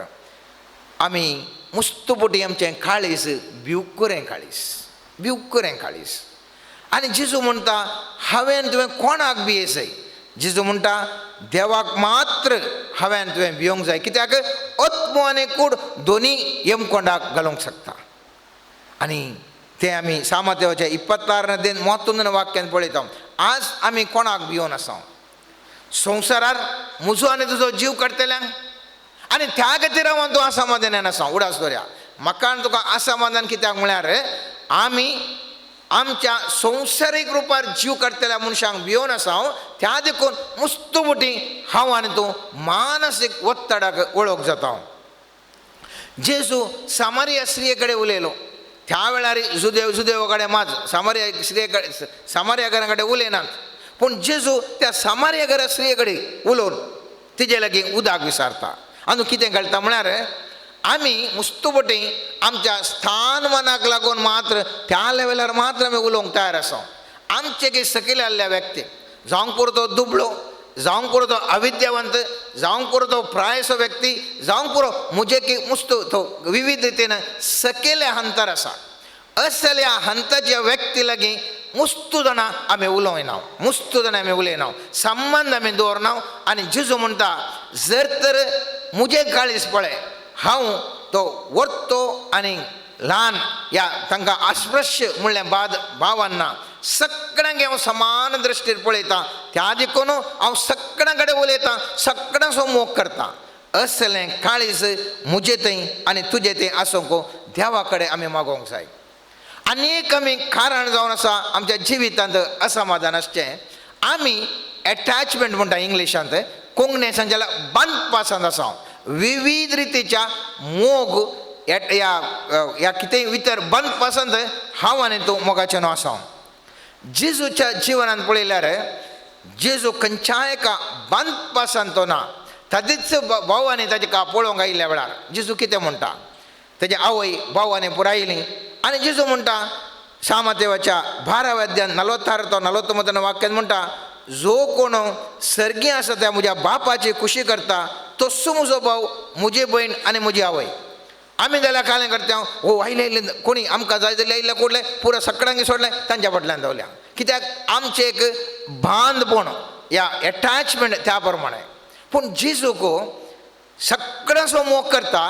आमी मुस्तुपोटी आमचें काळीज भिवकुरें काळीज भिवकुरें काळीज. आनी जेजू म्हणटा हांवें तुवें कोणाक भियेसय. जेजू म्हणटा देवाक मात्र हांवें तुवें भियोंक जाय कित्याक आत्मो आनी कूड दोनी यमकोंडाक घालूंक शकता. आनी तें आमी सामादेवाच्या 26 नदेन म्हत्व वाक्यान पळयता. आज आमी कोणाक भियोन आसा संवसारार म्हजो आनी तुजो जीव काडटल्यांक आनी त्या खातीर हांव तूं असमाधानान आसा. उडास दवरया म्हाका आनी तुका असमाधान कित्याक म्हळ्यार आमी आमच्या संवसारीक रुपार जीव काडटल्या मनशांक भियोन आसा त्या देखून मुस्त मोटी हांव आनी तूं मानसीक ಒತ್ತಡक वळख जाता. जेजू सामारिया स्त्रिये कडेन उलयलो त्या वेळार जुदेव कडेन मात सामारिया स्त्रिये कडेन सामारिया घरा कडेन उलयनात पूण जेजू त्या सामारिया घरा स्त्रिये कडेन उलोवन तिजे लागीं उदक विचारता. आनी कितें कळटा म्हळ्यार आमी मुस्तुपटी आमच्या स्थानमानाक लागून मात्र त्या लेवलार मात्र आमी उलोवंक तयार आसा. आमचे की सकयल आसल्या व्यक्ती जावंक पुरो तो दुबळो जावंक पुरो तो अविद्यावंत जावंक पुरो तो प्रायसो व्यक्ती जावंक पुरो म्हजे की मुस्त तो विविध रितीन सकयल्या हंतार आसा असल्या हंताच्या व्यक्ती लागीं मुस्तू जाणां आमी उलोयना मुस्तू जाणां आमी उलयना संबंद आमी दवरना. आनी जेजू म्हणटा जर तर म्हजें काळीज पळय हांव तो वर्तो आनी ल्हान ह्या तांकां अस्पृश्य म्हणल्यार बाद भावांना सगळ्यांक हांव समान दृश्टीर पळयता त्या देखून हांव सगळ्यां कडेन उलयतां सगळ्यांचो मोग करता. असलें काळीज म्हजे थंय आनी तुजे थंय आसूंक देवा कडेन आमी मागोवंक जाय. आनी आमी कारण जावन आसा आमच्या जिवितांत असमाधान आसचें आमी एटॅचमेंट म्हणटा इंग्लिशांत कोंकणी सांगल्यार बांदपासांत आसा विविध रितीच्या मोग ह्या ह्या कितेंय भितर बांदपासांत हांव आनी तूं मोगाचें न्हू आसा. जेजूच्या जिवनांत पळयल्यार जेजू खंयच्याय एका बांदपासांत तो ना ताचेच भाव आनी ताजे का पळोवंक आयिल्ल्या वेळार जेजू कितें म्हणटा तेजे आवय भाव आनी पुरायली आनी जेजू म्हणटा सामादेवाच्या 12व्या अध्यान 46 तो 49 वाक्यान म्हणटा जो कोण सर्गी आसा त्या म्हज्या बापाची खुशी करता तसो म्हजो भाव म्हजी भयण आनी म्हजी आवय. आमी जाल्यार कालें करता हो आयले आयले कोणी आमकां जाय जाल्यार आयले कोडले पुरो सगळ्यांक सोडलें तांच्या फाटल्यान धांवल्या कित्याक आमचें एक बांदपण ह्या एटॅचमेंट त्या प्रमाणे. पूण जेजूक सगळ्यांचो मोग करता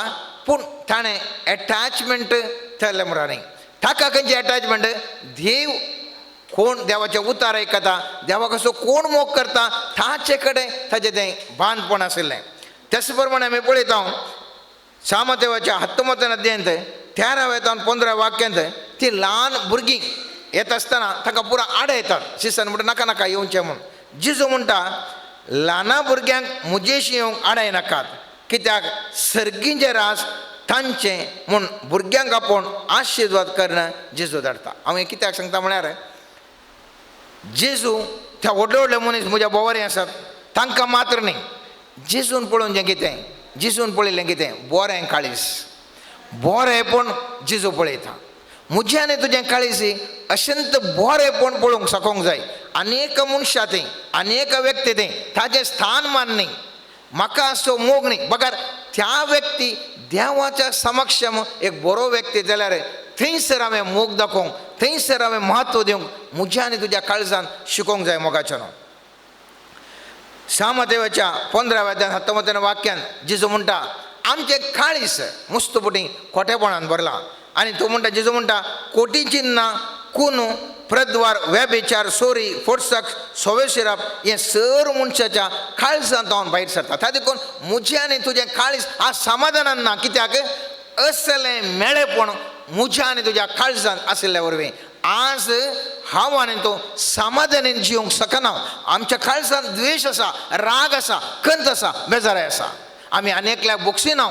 पूण ताणें एटॅचमेंट केलें म्हणून न्ही ताका खंयचें एटॅचमेंट? देव कोण देवाचें उतार आयकता, देवा कसो कोण मोग करता ताचे कडेन ताचें तें बांदपण आशिल्लें. त्याच प्रमाणे आमी पळयता सामतेवाच्या 19 अध्यायांत 13 15 वाक्यांत ती ल्हान भुरगीं येता आसतना तांकां पुरा आड येतात. शिसन म्हणटा नाका नाका येवचें म्हूण. जेजू म्हणटा ल्हाना भुरग्यांक म्हजेशी येवंक आडाय नाकात, कित्याक सर्गींचें राज तांचें म्हूण भुरग्यांक आपोवन आशिर्वाद करणं जेजू धाडटा. हांव हें कित्याक सांगता म्हळ्यार जेजू त्या व्हडले व्हडले मनीस म्हज्या बोवारी आसात तांकां मात्र न्ही, जेजून पळोवन जें कितें, जेजून पळयलें कितें बरें काळीज, बरेंपण जेजू पळयता. म्हजें आनी तुजें काळीज अशंत बरेंपण पळोवंक सकोंक जाय. अनेक मनशां थंय, अनेक व्यक्ती थंय ताजें स्थान मान न्ही, म्हाका असो मोग न्ही, बगर त्या व्यक्ती देवाच्या समक्ष एक बरो व्यक्ती जाल्यार थंयसर हांवें मोग दाखोवंक, थंयसर हांवें म्हत्व दिवंक म्हज्या आनी तुज्या काळजान शिकोवंक जाय मोगाच्यान. सामदेवाच्या 15 अध्यायान 19 वाक्यान जेजू म्हणटा आमचें काळीज मुस्तपुटी खोटेपणान भरलां. आनी तो म्हणटा, जेजू म्हणटा कोटी चिन्नां, कुनू, प्रद्वार, व्यभिचार, सोरी, फोटसक, सोवे शिरप हें सर मनशाच्या काळजांत जावन भायर सरता. त्या देखून म्हजें आनी तुजें काळीज आज समाधानान ना, कित्याक असलें मेळेपण म्हज्या आनी तुज्या काळजांत आशिल्ल्या वरवीं आज हांव आनी तूं समाधानान जिवंक शकना. आमच्या काळजांत द्वेश आसा, राग आसा, कंत आसा, बेजाराय आसा. आमी अनेकल्याक बोगसिना.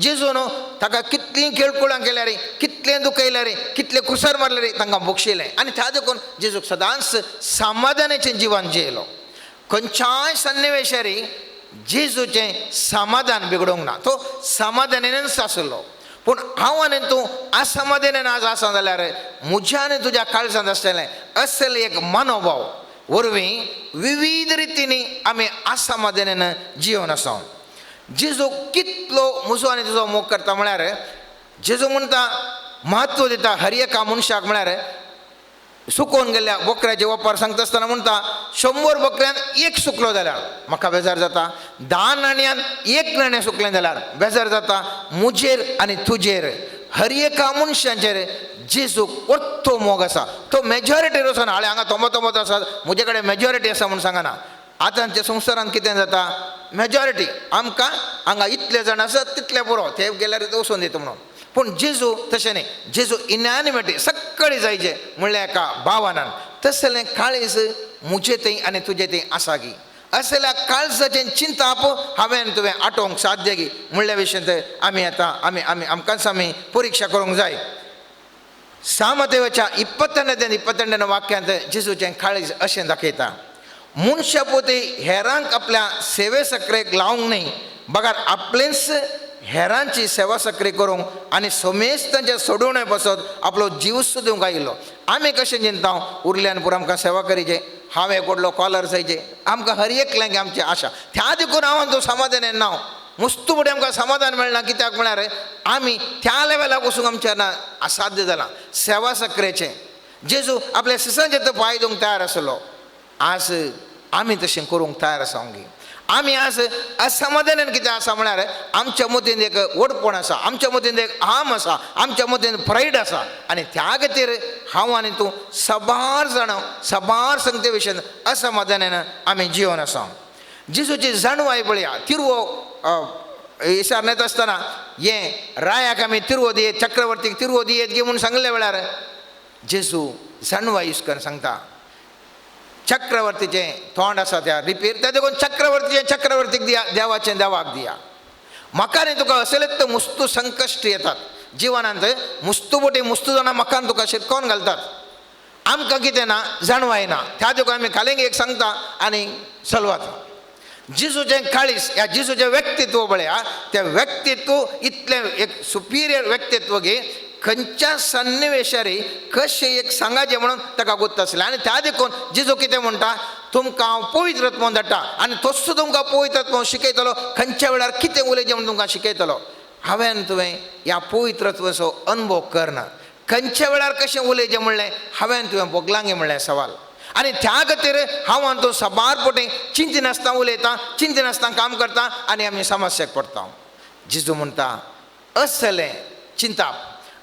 जेजू न्हू ताका कितलीं खेळकुळां केल्यार, कितलें दुखयल्यार, कितलें कुसर मारल्यार तांकां बोगशिलें. आनी त्या देखून जेजूक सदांच समाधानाचें जिवन जियेलो. खंयच्याय सन्निवेशारी जेजूचें समाधान बिगडोवंक ना, तो समाधानानच आसलो. पूण हांव आनी तूं असमाधानान आज आसा जाल्यार म्हज्या आनी तुज्या काळजांत आसतलें असलें एक मनोभाव वरवीं विविध रितींनी आमी असमाधानान जिवन आसा. जेजू कितलो म्हजो आनी तुजो मोग करता म्हळ्यार जेजू म्हणटा म्हत्व दिता हर एका मनशाक. म्हळ्यार सुकोवन गेल्ल्या बोकऱ्याचे वपार सांगता आसतना म्हणटा 100 बोकऱ्यान एक सुकलो जाल्यार म्हाका बेजार जाता, 10 नाण्यान एक नाणें सुकलें जाल्यार बेजार जाता. म्हजेर आनी तुजेर हर एका मनशाचेर जेजूक ओत्तो मोग आसा. तो मेजॉरिटीर वचना, हाळे हांगा तोंबो तोंबोत आसा म्हजे कडेन मेजॉरिटी आसा म्हूण सांगना. आतां आमच्या संवसारांत कितें जाता, मेजॉरिटी आमकां हांगा इतले जाण आसात तितले पुरो, ते गेल्यार वचून दिता म्हणून. पूण जेजू तशें न्ही, जेजू इनॅनिमिटी सगळी जायचे म्हणल्यार एका भावनान. तसलें काळीज म्हजे थंय आनी तुजे थंय आसा गी, असल्या काळजाचें चिंताप हांवें तुवें आटोवंक साध्य गी म्हणल्या विशयांत आमी आतां आमी आमी आमकांच आमी परिक्षा करूंक जाय. सामदेवाच्या 22 22 वाक्यांत जेजूचें काळीज अशें दाखयता, मनशा पोती हेरांक आपल्या सेवे सक्रेक लावंक न्ही, बगर आपलेंच हेरांची सेवा सक्री करूंक आनी समेज तांच्या सोडोवणे पासत आपलो जीव सुद्दां दिवंक आयिल्लो. आमी कशें चिंता उरल्यान पुरो आमकां सेवा करीचे, हांव एक व्हडलो कॉलर जायचे, आमकां हर एकल्यांक आमची आशा. त्या देखून हांव तो समाधान येना, मुस्तू फुडें आमकां समाधान मेळना. कित्याक म्हळ्यार आमी त्या लेवलाक वचूंक आमच्या ना असाध्य जालां सेवा सक्रेचें. जेजू आपल्या सिसांचेर तो पांय दिवंक तयार आसलो, आज आमी तशें करूंक तयार आसा. आमी आज असमाधानान कितें आसा म्हळ्यार आमच्या मतीन एक व्हडपण आसा, आमच्या मतीन एक आम आसा, आमच्या मतीन प्रायड आसा. आनी त्या खातीर हांव आनी तूं साबार जाणां साबार संगते विशयान असमाधानान आमी जिवन आसा. जेजूची जाणवाय पळया, तिरवो इशार नेता आसतना हें रायाक आमी तिरवो दियेत, चक्रवर्तीक तिरवो दियेत गी म्हूण सांगले वेळार जेजू जाणवाय यूज करून सांगता चक्रवर्तीचें तोंड आसा त्या रिपीर, त्या देखून चक्रवर्तीचें चक्रवर्तीक दिया, देवाचें देवाक दिया. म्हाका न्ही तुका असलेच मुस्तू संकश्ट येतात जिवनांत, मुस्तू बोटी मुस्तू जाणां म्हाका तुका शिरकोवन घालतात. आमकां कितें ना जाणवाय ना, त्या देखून आमी खालेंग एक सांगता आनी चलवात. जेजूचें काळीज ह्या जेजूचें व्यक्तित्व पळया, तें व्यक्तित्व इतलें एक सुपिरियर व्यक्तित्व गे खंयच्या सन्निवेशारी कशें एक सांगाचें म्हणून ताका गुत्त आसलें. आनी त्या देखून जेजू कितें म्हणटा, तुमकां हांव पवित्र आत्मो धाडटा आनी तोच तुमकां पवित्र आत्मो शिकयतलो, खंयच्या वेळार कितें उलयचें म्हणून तुमकां शिकयतलो. हांवें तुवें ह्या पवित्र आत्म्याचो अनुभव करना, खंयच्या वेळार कशें उलयचें म्हणलें हांवें तुवें भोगलांगे म्हणलें सवाल. आनी त्या खातीर हांव आनी तूं साबार पटी चिंतिनासतना उलयता, चिंतिनासतना काम करता आनी आमी समस्येक पडटा. जेजू म्हणटा असलें चिंताप,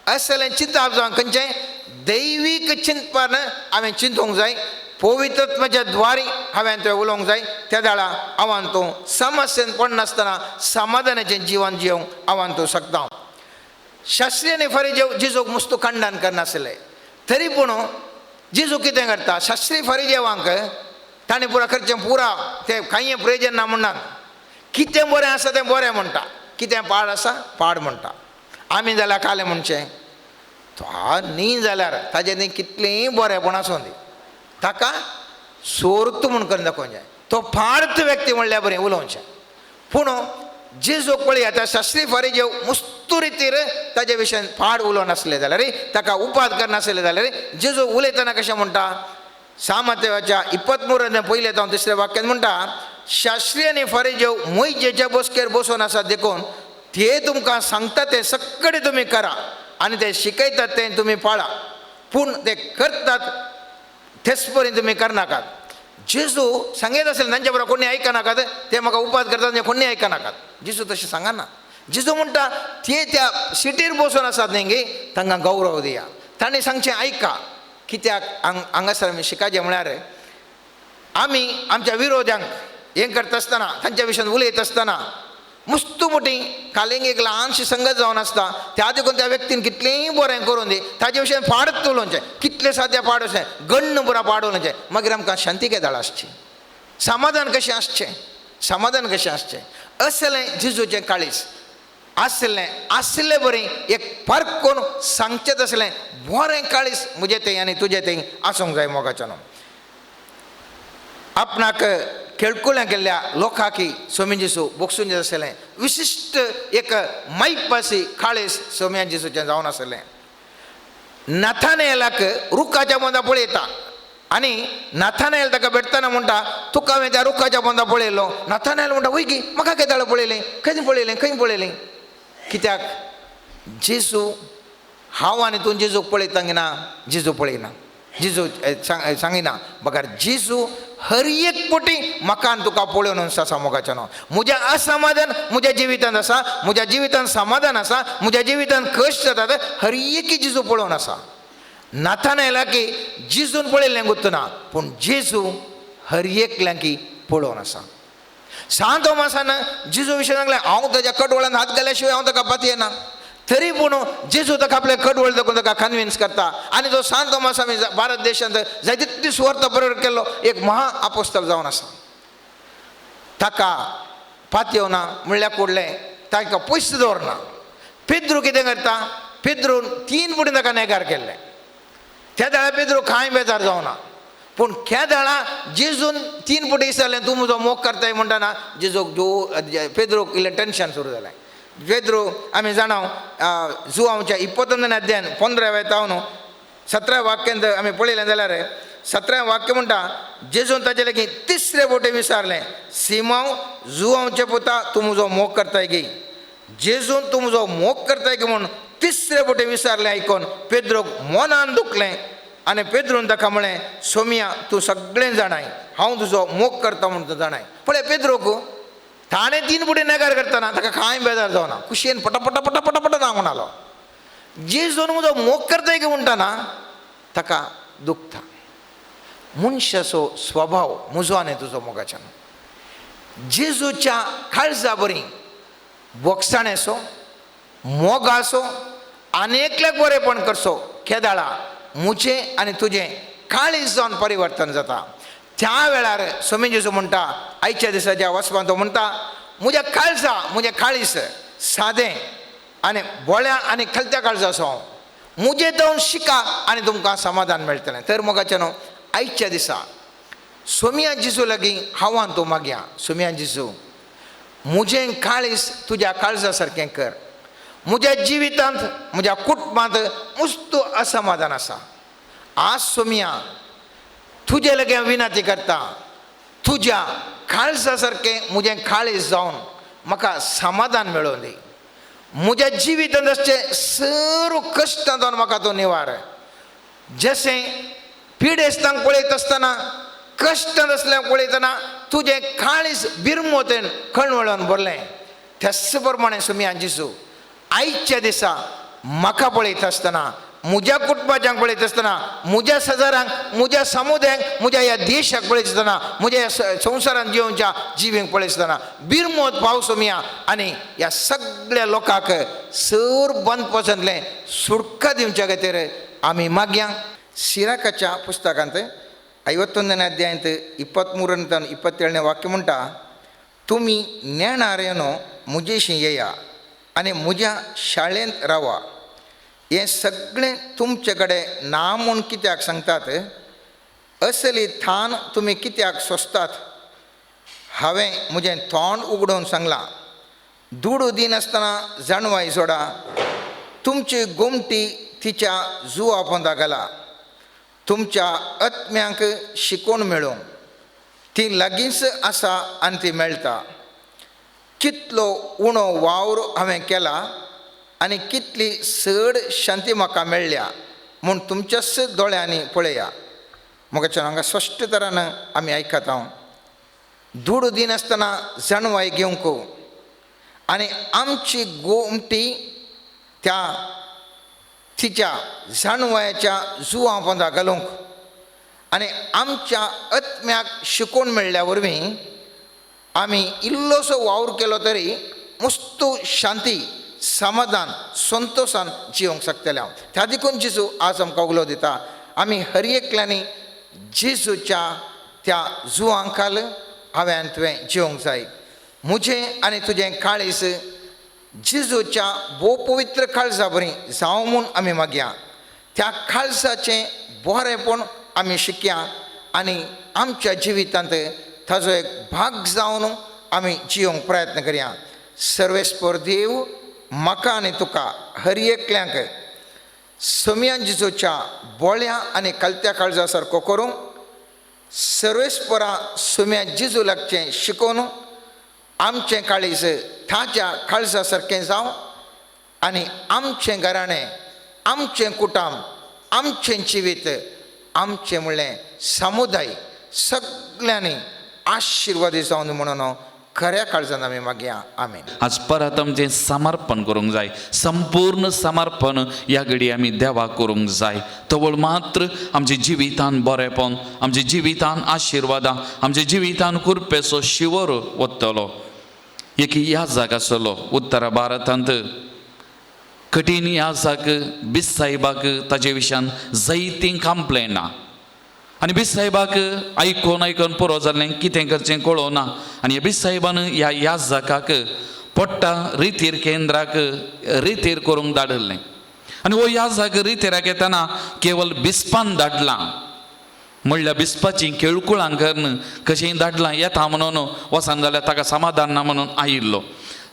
असलें चिंताप जावन खंयचें दैवीक चिंतपान हांवें चिंतूंक जाय, पवित्रत्वाच्या द्वारी हांवें तें उलोवंक जाय. त्या वेळा हांव तूं समस्येन पडनासतना समाधानाचें जिवन जिवंक हांव तूं शकता. शास्त्री आनी फारीजेव जेजूक मुस्तू खंडन करनासले, तरी पूण जेजू कितें करता, शास्त्री फारीजेवांक ताणें पुरा करचें पुरा तें कांय प्रयोजन ना म्हणनात, कितें बरें आसा तें बरें म्हणटा, कितें पाड आसा पाड म्हणटा. आमी जाल्यार कालें म्हणचें तो न्ही जाल्यार ताजें न्ही कितलेंय बरेंपण आसूं दी, ताका सोर्त म्हूण करून दाखोवचें, तो फार्त व्यक्ती म्हणल्यार बरें उलोवचें. पूण जेजूक पळया त्या शास्त्री फारीजेव मुस्तू रितीर ताजे विशयान पाड उलोवनासले जाल्यार, ताका उपाद करनासले जाल्यार जेजू उलयतना कशें म्हणटा, सामतेवाच्या 23 पयलें जावन तिसऱ्या वाक्यान म्हणटा, शास्त्री आनी फारीजेव मोहिजेच्या बसकेर बसून आसा देखून ते तुमकां सांगता तें सगळें तुमी करा आनी ते शिकयतात तें तुमी पाळा, पूण ते करतात तेच परी तुमी करनाकात. जेजू सांगत आसले तांच्या बरोबर कोणी आयकनाकात, ते म्हाका उपाद करतात ते कोणी आयकनाकात. जेजू तशें सांगना. जेजू म्हणटा ते त्या सिटीर बसून आसात न्ही गे, तांकां गौरव दिया, तांणी सांगचें आयका. कित्याक हांगासर आमी शिकाचें म्हळ्यार आमी आमच्या विरोध्यांक हें करता आसतना, तांच्या विशयान उलयता आसतना मुस्तू मोटी कालिंग एक ल्हानशी संगत जावन आसता, त्या देखून त्या व्यक्तीन कितलेंय बरें करून दी ताजे विशयान पाडत उलोवचें, कितलें साद्या पाड वचें गण्ण पुरा पाड उलोवचें, मागीर आमकां शांती केदाळ आसची, समाधान कशें आसचें, समाधान कशें आसचें. असलें जेजूचें काळीज आसलें, आसलें बरें एक फरक करून सांगचें तसलें बरें काळीज म्हजें तें आनी तुजें तें आसूंक जाय. मोगाच्यान आपणाक खेळकुल्या केल्ल्या लोकांकी सोमी जेजू बोगसून आसलें, विशिश्ट एक मायपासी काळीज सोम्या जेजूचें जावन आसलें. नाथानेलाक रुखाच्या पोंदा पळयता आनी नाथानेल ताका भेटतना म्हणटा, तुका हांवें त्या रुखाच्या पोंदा पळयलो. नाथानेल म्हणटा, वय गी म्हाका केदाळ पळयलें, खंय पळयलें, खंय पळयलें. कित्याक जेजू हांव आनी तूं जेजूक पळयता ना, जेजू पळयना, जेजू सांगिना, बगर जेजू हर एक पटी म्हाका आनी तुका पळोवन आसा. मोगाच्या न्हू म्हज्या असमाधान म्हज्या जिवितांत आसा, म्हज्या जिवितांत समाधान आसा, म्हज्या जिवितांत कश्ट जातात, हर एकी जेजू पळोवन आसा. नाथानेलाकी जेजून पळयल्लें गुत्तना, पूण जेजू हर एकल्यांकी पळोवन आसा. सांत थोमासान जेजू विशय सांगलें, हांव ताज्या कडवळान हात घाल्या शिवाय हांव ताका पातयेना, तरी पूण जेजू ताका आपल्या कडवळ दाखोवन ताका कन्विन्स करता. आनी तो सांत थोमास आमी भारत देशांत जाय तितली सुवार्थ प्रकट केल्लो एक महा आपोस्तल जावन आसा. ताका पातयेवना म्हणल्यार कुडलें ताका पयस दवरना. पेद्रू कितें करता, पेद्रून 3 फुटी ताका नेगार केल्लें. त्या वेळार पेद्रू कांय बेजार जावना, पूण केदाळा जेजून 3 फुटी विचारलें तूं म्हजो मोग करताय म्हणटना जेजूक जो पेद्रूक इल्लें टेंशन सुरू जालें. पेद्रू आमी जाणा जुवांवच्या 29 अध्यायान 15 जावन 17 वाक्यांत आमी पळयलें जाल्यार 17 वाक्य म्हणटा, जेजून ताजे लागीं 3रे बोटे विचारलें, सिमांव जुवांवचे पुता तूं म्हजो मोग करताय गी. जेजून तूं म्हजो मोग करताय गी म्हूण 3रे बोटे विचारलें आयकून पेद्रूक मनान दुखलें आनी पेद्रून ताका म्हळें, सोमिया तूं सगळें जाणाय, हांव तुजो मोग करता म्हूण तूं जाणाय. पळय पेद्रूक ताणें 3 फुटी नेगार करतना ताका कांय बेजार जावना, खुशयेन पटापटा पटा पटा ना म्हणालो. जेजून म्हजो मोग करताय की म्हणटना ताका दुखता. मनशाचो स्वभाव म्हजो आनी तुजो मोगाच्यान जेजूच्या काळजा बरी बोगसाणेचो मोगाचो आनी एकल्याक बरेंपण करचो केदाळा म्हजें आनी तुजें काळीज जावन परिवर्तन जाता. त्या वेळार सोमी जेजू म्हणटा, आयच्या दिसाच्या वचपान तो म्हणटा, म्हज्या काळजा म्हजें काळीज सादें आनी बोळ्या आनी खलत्या काळजा हांव, म्हजें जावन शिका आनी तुमकां समाधान मेळटलें. तर मोगाचें न्हू आयच्या दिसा सोमिया जेजू लागीं हांव आनी तूं मागया, सोमिया जेजू म्हजें काळीज तुज्या काळजा सारकें कर. म्हज्या जिवितांत म्हज्या कुटुंबांत मुस्तू असमाधान आसा, आज सोमिया तुजे लागीं हांव विनंती करता, तुज्या काळजा सारकें म्हजें काळीज जावन म्हाका समाधान मेळोवन दी. म्हज्या जिवितांत आसचें सर्व कश्टां जावन म्हाका तूं निवार. जशें पिडेस्तांक पळयत आसतना कश्टांत आसल्यार पळयतना तुजें काळीज बिरमोतेन कणवळोन भरलें, त्याच प्रमाणे सोमिया जेजू आयच्या दिसा म्हाका पळयता आसतना म्हज्या कुटुंबाच्यांक पळयता आसतना, म्हज्या शेजाऱ्यांक, म्हज्या समुदायांक, म्हज्या ह्या देशाक पळयता आसतना, म्हज्या ह्या संवसारांत जिवच्या जिवींक पळयता आसतना बिरमोत पावस सोमया आनी ह्या सगळ्या लोकांक सर बंद पसंतलें सुटका दिवच्या खातीर आमी मागया. सिराकाच्या पुस्तकांत 51ನೇ ಅಧ್ಯಾಯಂತ 23 27ನೇ ವಾಕ್ಯ म्हणटा, तुमी नेणाऱ्यानो म्हजेशी येया आनी म्हज्या शाळेंत रावा. हें सगळें तुमचे कडेन ना म्हूण कित्याक सांगतात? असली थान तुमी कित्याक सोंसतात? हांवें म्हजें तोंड उगडून सांगलां, दुडू दिनासतना जाणवाय सोडा. तुमची गोमटी तिच्या जुवा पोंदा घाला, तुमच्या आत्म्यांक शिकोवन मेळूंक. ती लागींच आसा आनी ती मेळटा. कितलो उणो वावर हांवें केला आनी कितली चड शांती म्हाका मेळ्ळ्या म्हूण तुमच्याच दोळ्यांनी पळया. म्हाका हांगा स्पश्ट तरान आमी आयकता हांव, दुडू दिनासतना जाणवाय घेवंक आनी आमची गोमटी त्या तिच्या जाणवायाच्या जुवां पोंदा घालूंक आनी आमच्या आत्म्याक शिकोवन मेळ्ळ्या वरवीं आमी इल्लोसो वावर केलो तरी मस्तू शांती, समाधान, संतोशान जिवंक शकतले हांव. त्या देखून जेजू आज आमकां उलो दिता, आमी हर एकल्यांनी जेजूच्या त्या जुवांकाल हांवें तुवें जिवंक जाय. म्हजें आनी तुजें काळीज जेजूच्या भोव पवित्र काळजा बरी जावं म्हूण आमी मागया. त्या काळजाचें बरेंपण आमी शिकया आनी आमच्या जिवितांत ताजो एक भाग जावन आमी जिवंक प्रयत्न करया. सर्वेस्पर देव म्हाका आनी तुका हर एकल्यांक सोमया जेजूच्या बोळ्या आनी कलत्या काळजा सारको करूंक, सर्वेस्परा सोम्या जेजू लागचें शिकोवन आमचें काळीज ताच्या काळजा सारकें जावं आनी आमचें घराणें, आमचें कुटुंब, आमचें जिवीत, आमचें म्हणलें समुदाय सगळ्यांनी आशिर्वादी जावन म्हणून खऱ्या काळजान आमी मागया. आमीन. आज परत आमचें समर्पण करूंक जाय, संपूर्ण समर्पण ह्या घडी आमी देवाक करूंक जाय. तवळ मात्र आमच्या जिवितान बरेंपण, आमच्या जिवितान आशिर्वादां, आमच्या जिवितान कृपेचो शिवर वतलो. एक याजाक आसलो उत्तर भारतांत, कठीण याजाक बीस साहेबाक ताजे विशयान जायतीं कंप्लेनां आनी बीस साहेबाक आयकून आयकून पुरो जालें, कितें करचें कळोना. आनी ह्या बीस साहेबान ह्या याजकाक पोट्टा रितीर केंद्राक रितीर करूंक धाडिल्लें. आनी हो याजक रितीराक येतना केवल बिस्पान धाडलां, म्हणल्यार बिस्पाचीं केळकुळां करून कशेंय धाडलां येता म्हणून वचना जाल्यार ताका समाधान ना म्हणून आयिल्लो.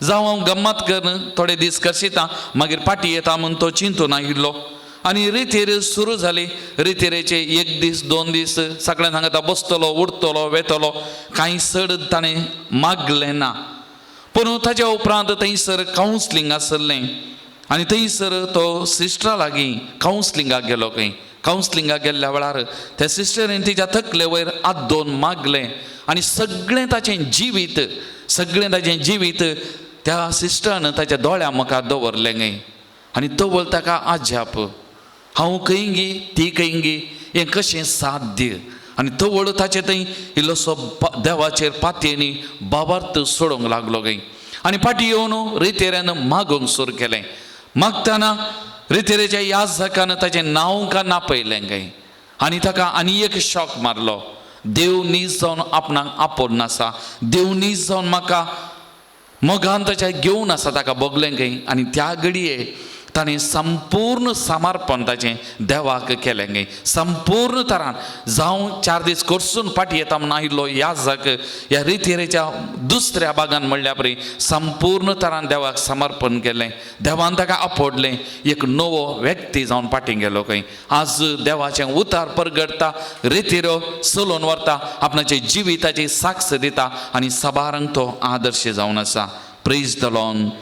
जावं हांव गम्मत करून थोडे दीस करशिता मागीर पाटी येता म्हूण तो चिंतून आयिल्लो. आनी रितीर सुरू जाली. रितीरेचे एक दीस दोन दीस सगळ्यां सांगता बसतलो, उठतलो, वेतलो, कांय चड ताणें मागलें ना. पूण ताच्या उपरांत थंयसर कावन्सलिंग आसलें आनी थंयसर तो सिस्टरा लागीं कावन्सलिंगाक गेलो. खंय कावन्सलिंगाक गेल्ल्या वेळार त्या सिस्टरीन तिच्या तकले वयर हात दोन मागलें आनी सगळें ताचें जिवीत, सगळें ताचें जिवीत त्या सिस्टरान ताच्या दोळ्या मुखार दवरलें न्हय. आनी तवळ ताका आजाप, हांव खंय गी ती खंय गी, हें कशें साध्य. आनी तवळ ताचे थंय इल्लोसो देवाचेर पातयेनी बाबार्थ सोडूंक लागलो खंय. आनी फाटीं येवन रितेऱ्यान मागूंक सुरू केलें. मागतना रितेरेच्या याजकान ताचें नांव का नापयलें खंय. आनी ताका आनी एक शॉक मारलो, देव नीज जावन आपणाक आपोवन आसा, देव नीज जावन म्हाका मोगान ताच्या घेवन आसा, ताका भोगलें खंय. आनी त्या घडये ताणें संपूर्ण समर्पण ताचें देवाक केलें गे, संपूर्ण तरान. जावं 4 दीस करसून फाटीं येता म्हणून आयिल्लो याजक ह्या रितेरेच्या दुसऱ्या भागान म्हणल्या परी संपूर्ण तरान देवाक समर्पण केलें. देवान ताका आपोडलें, एक नवो व्यक्ती जावन फाटीं गेलो खंय. आज देवाचें उतार परगडटा, रितेरो चलोवन व्हरता, आपणाचे जिविताची साक्ष दिता आनी साबारांक तो आदर्श जावन आसा. Praise the Lord,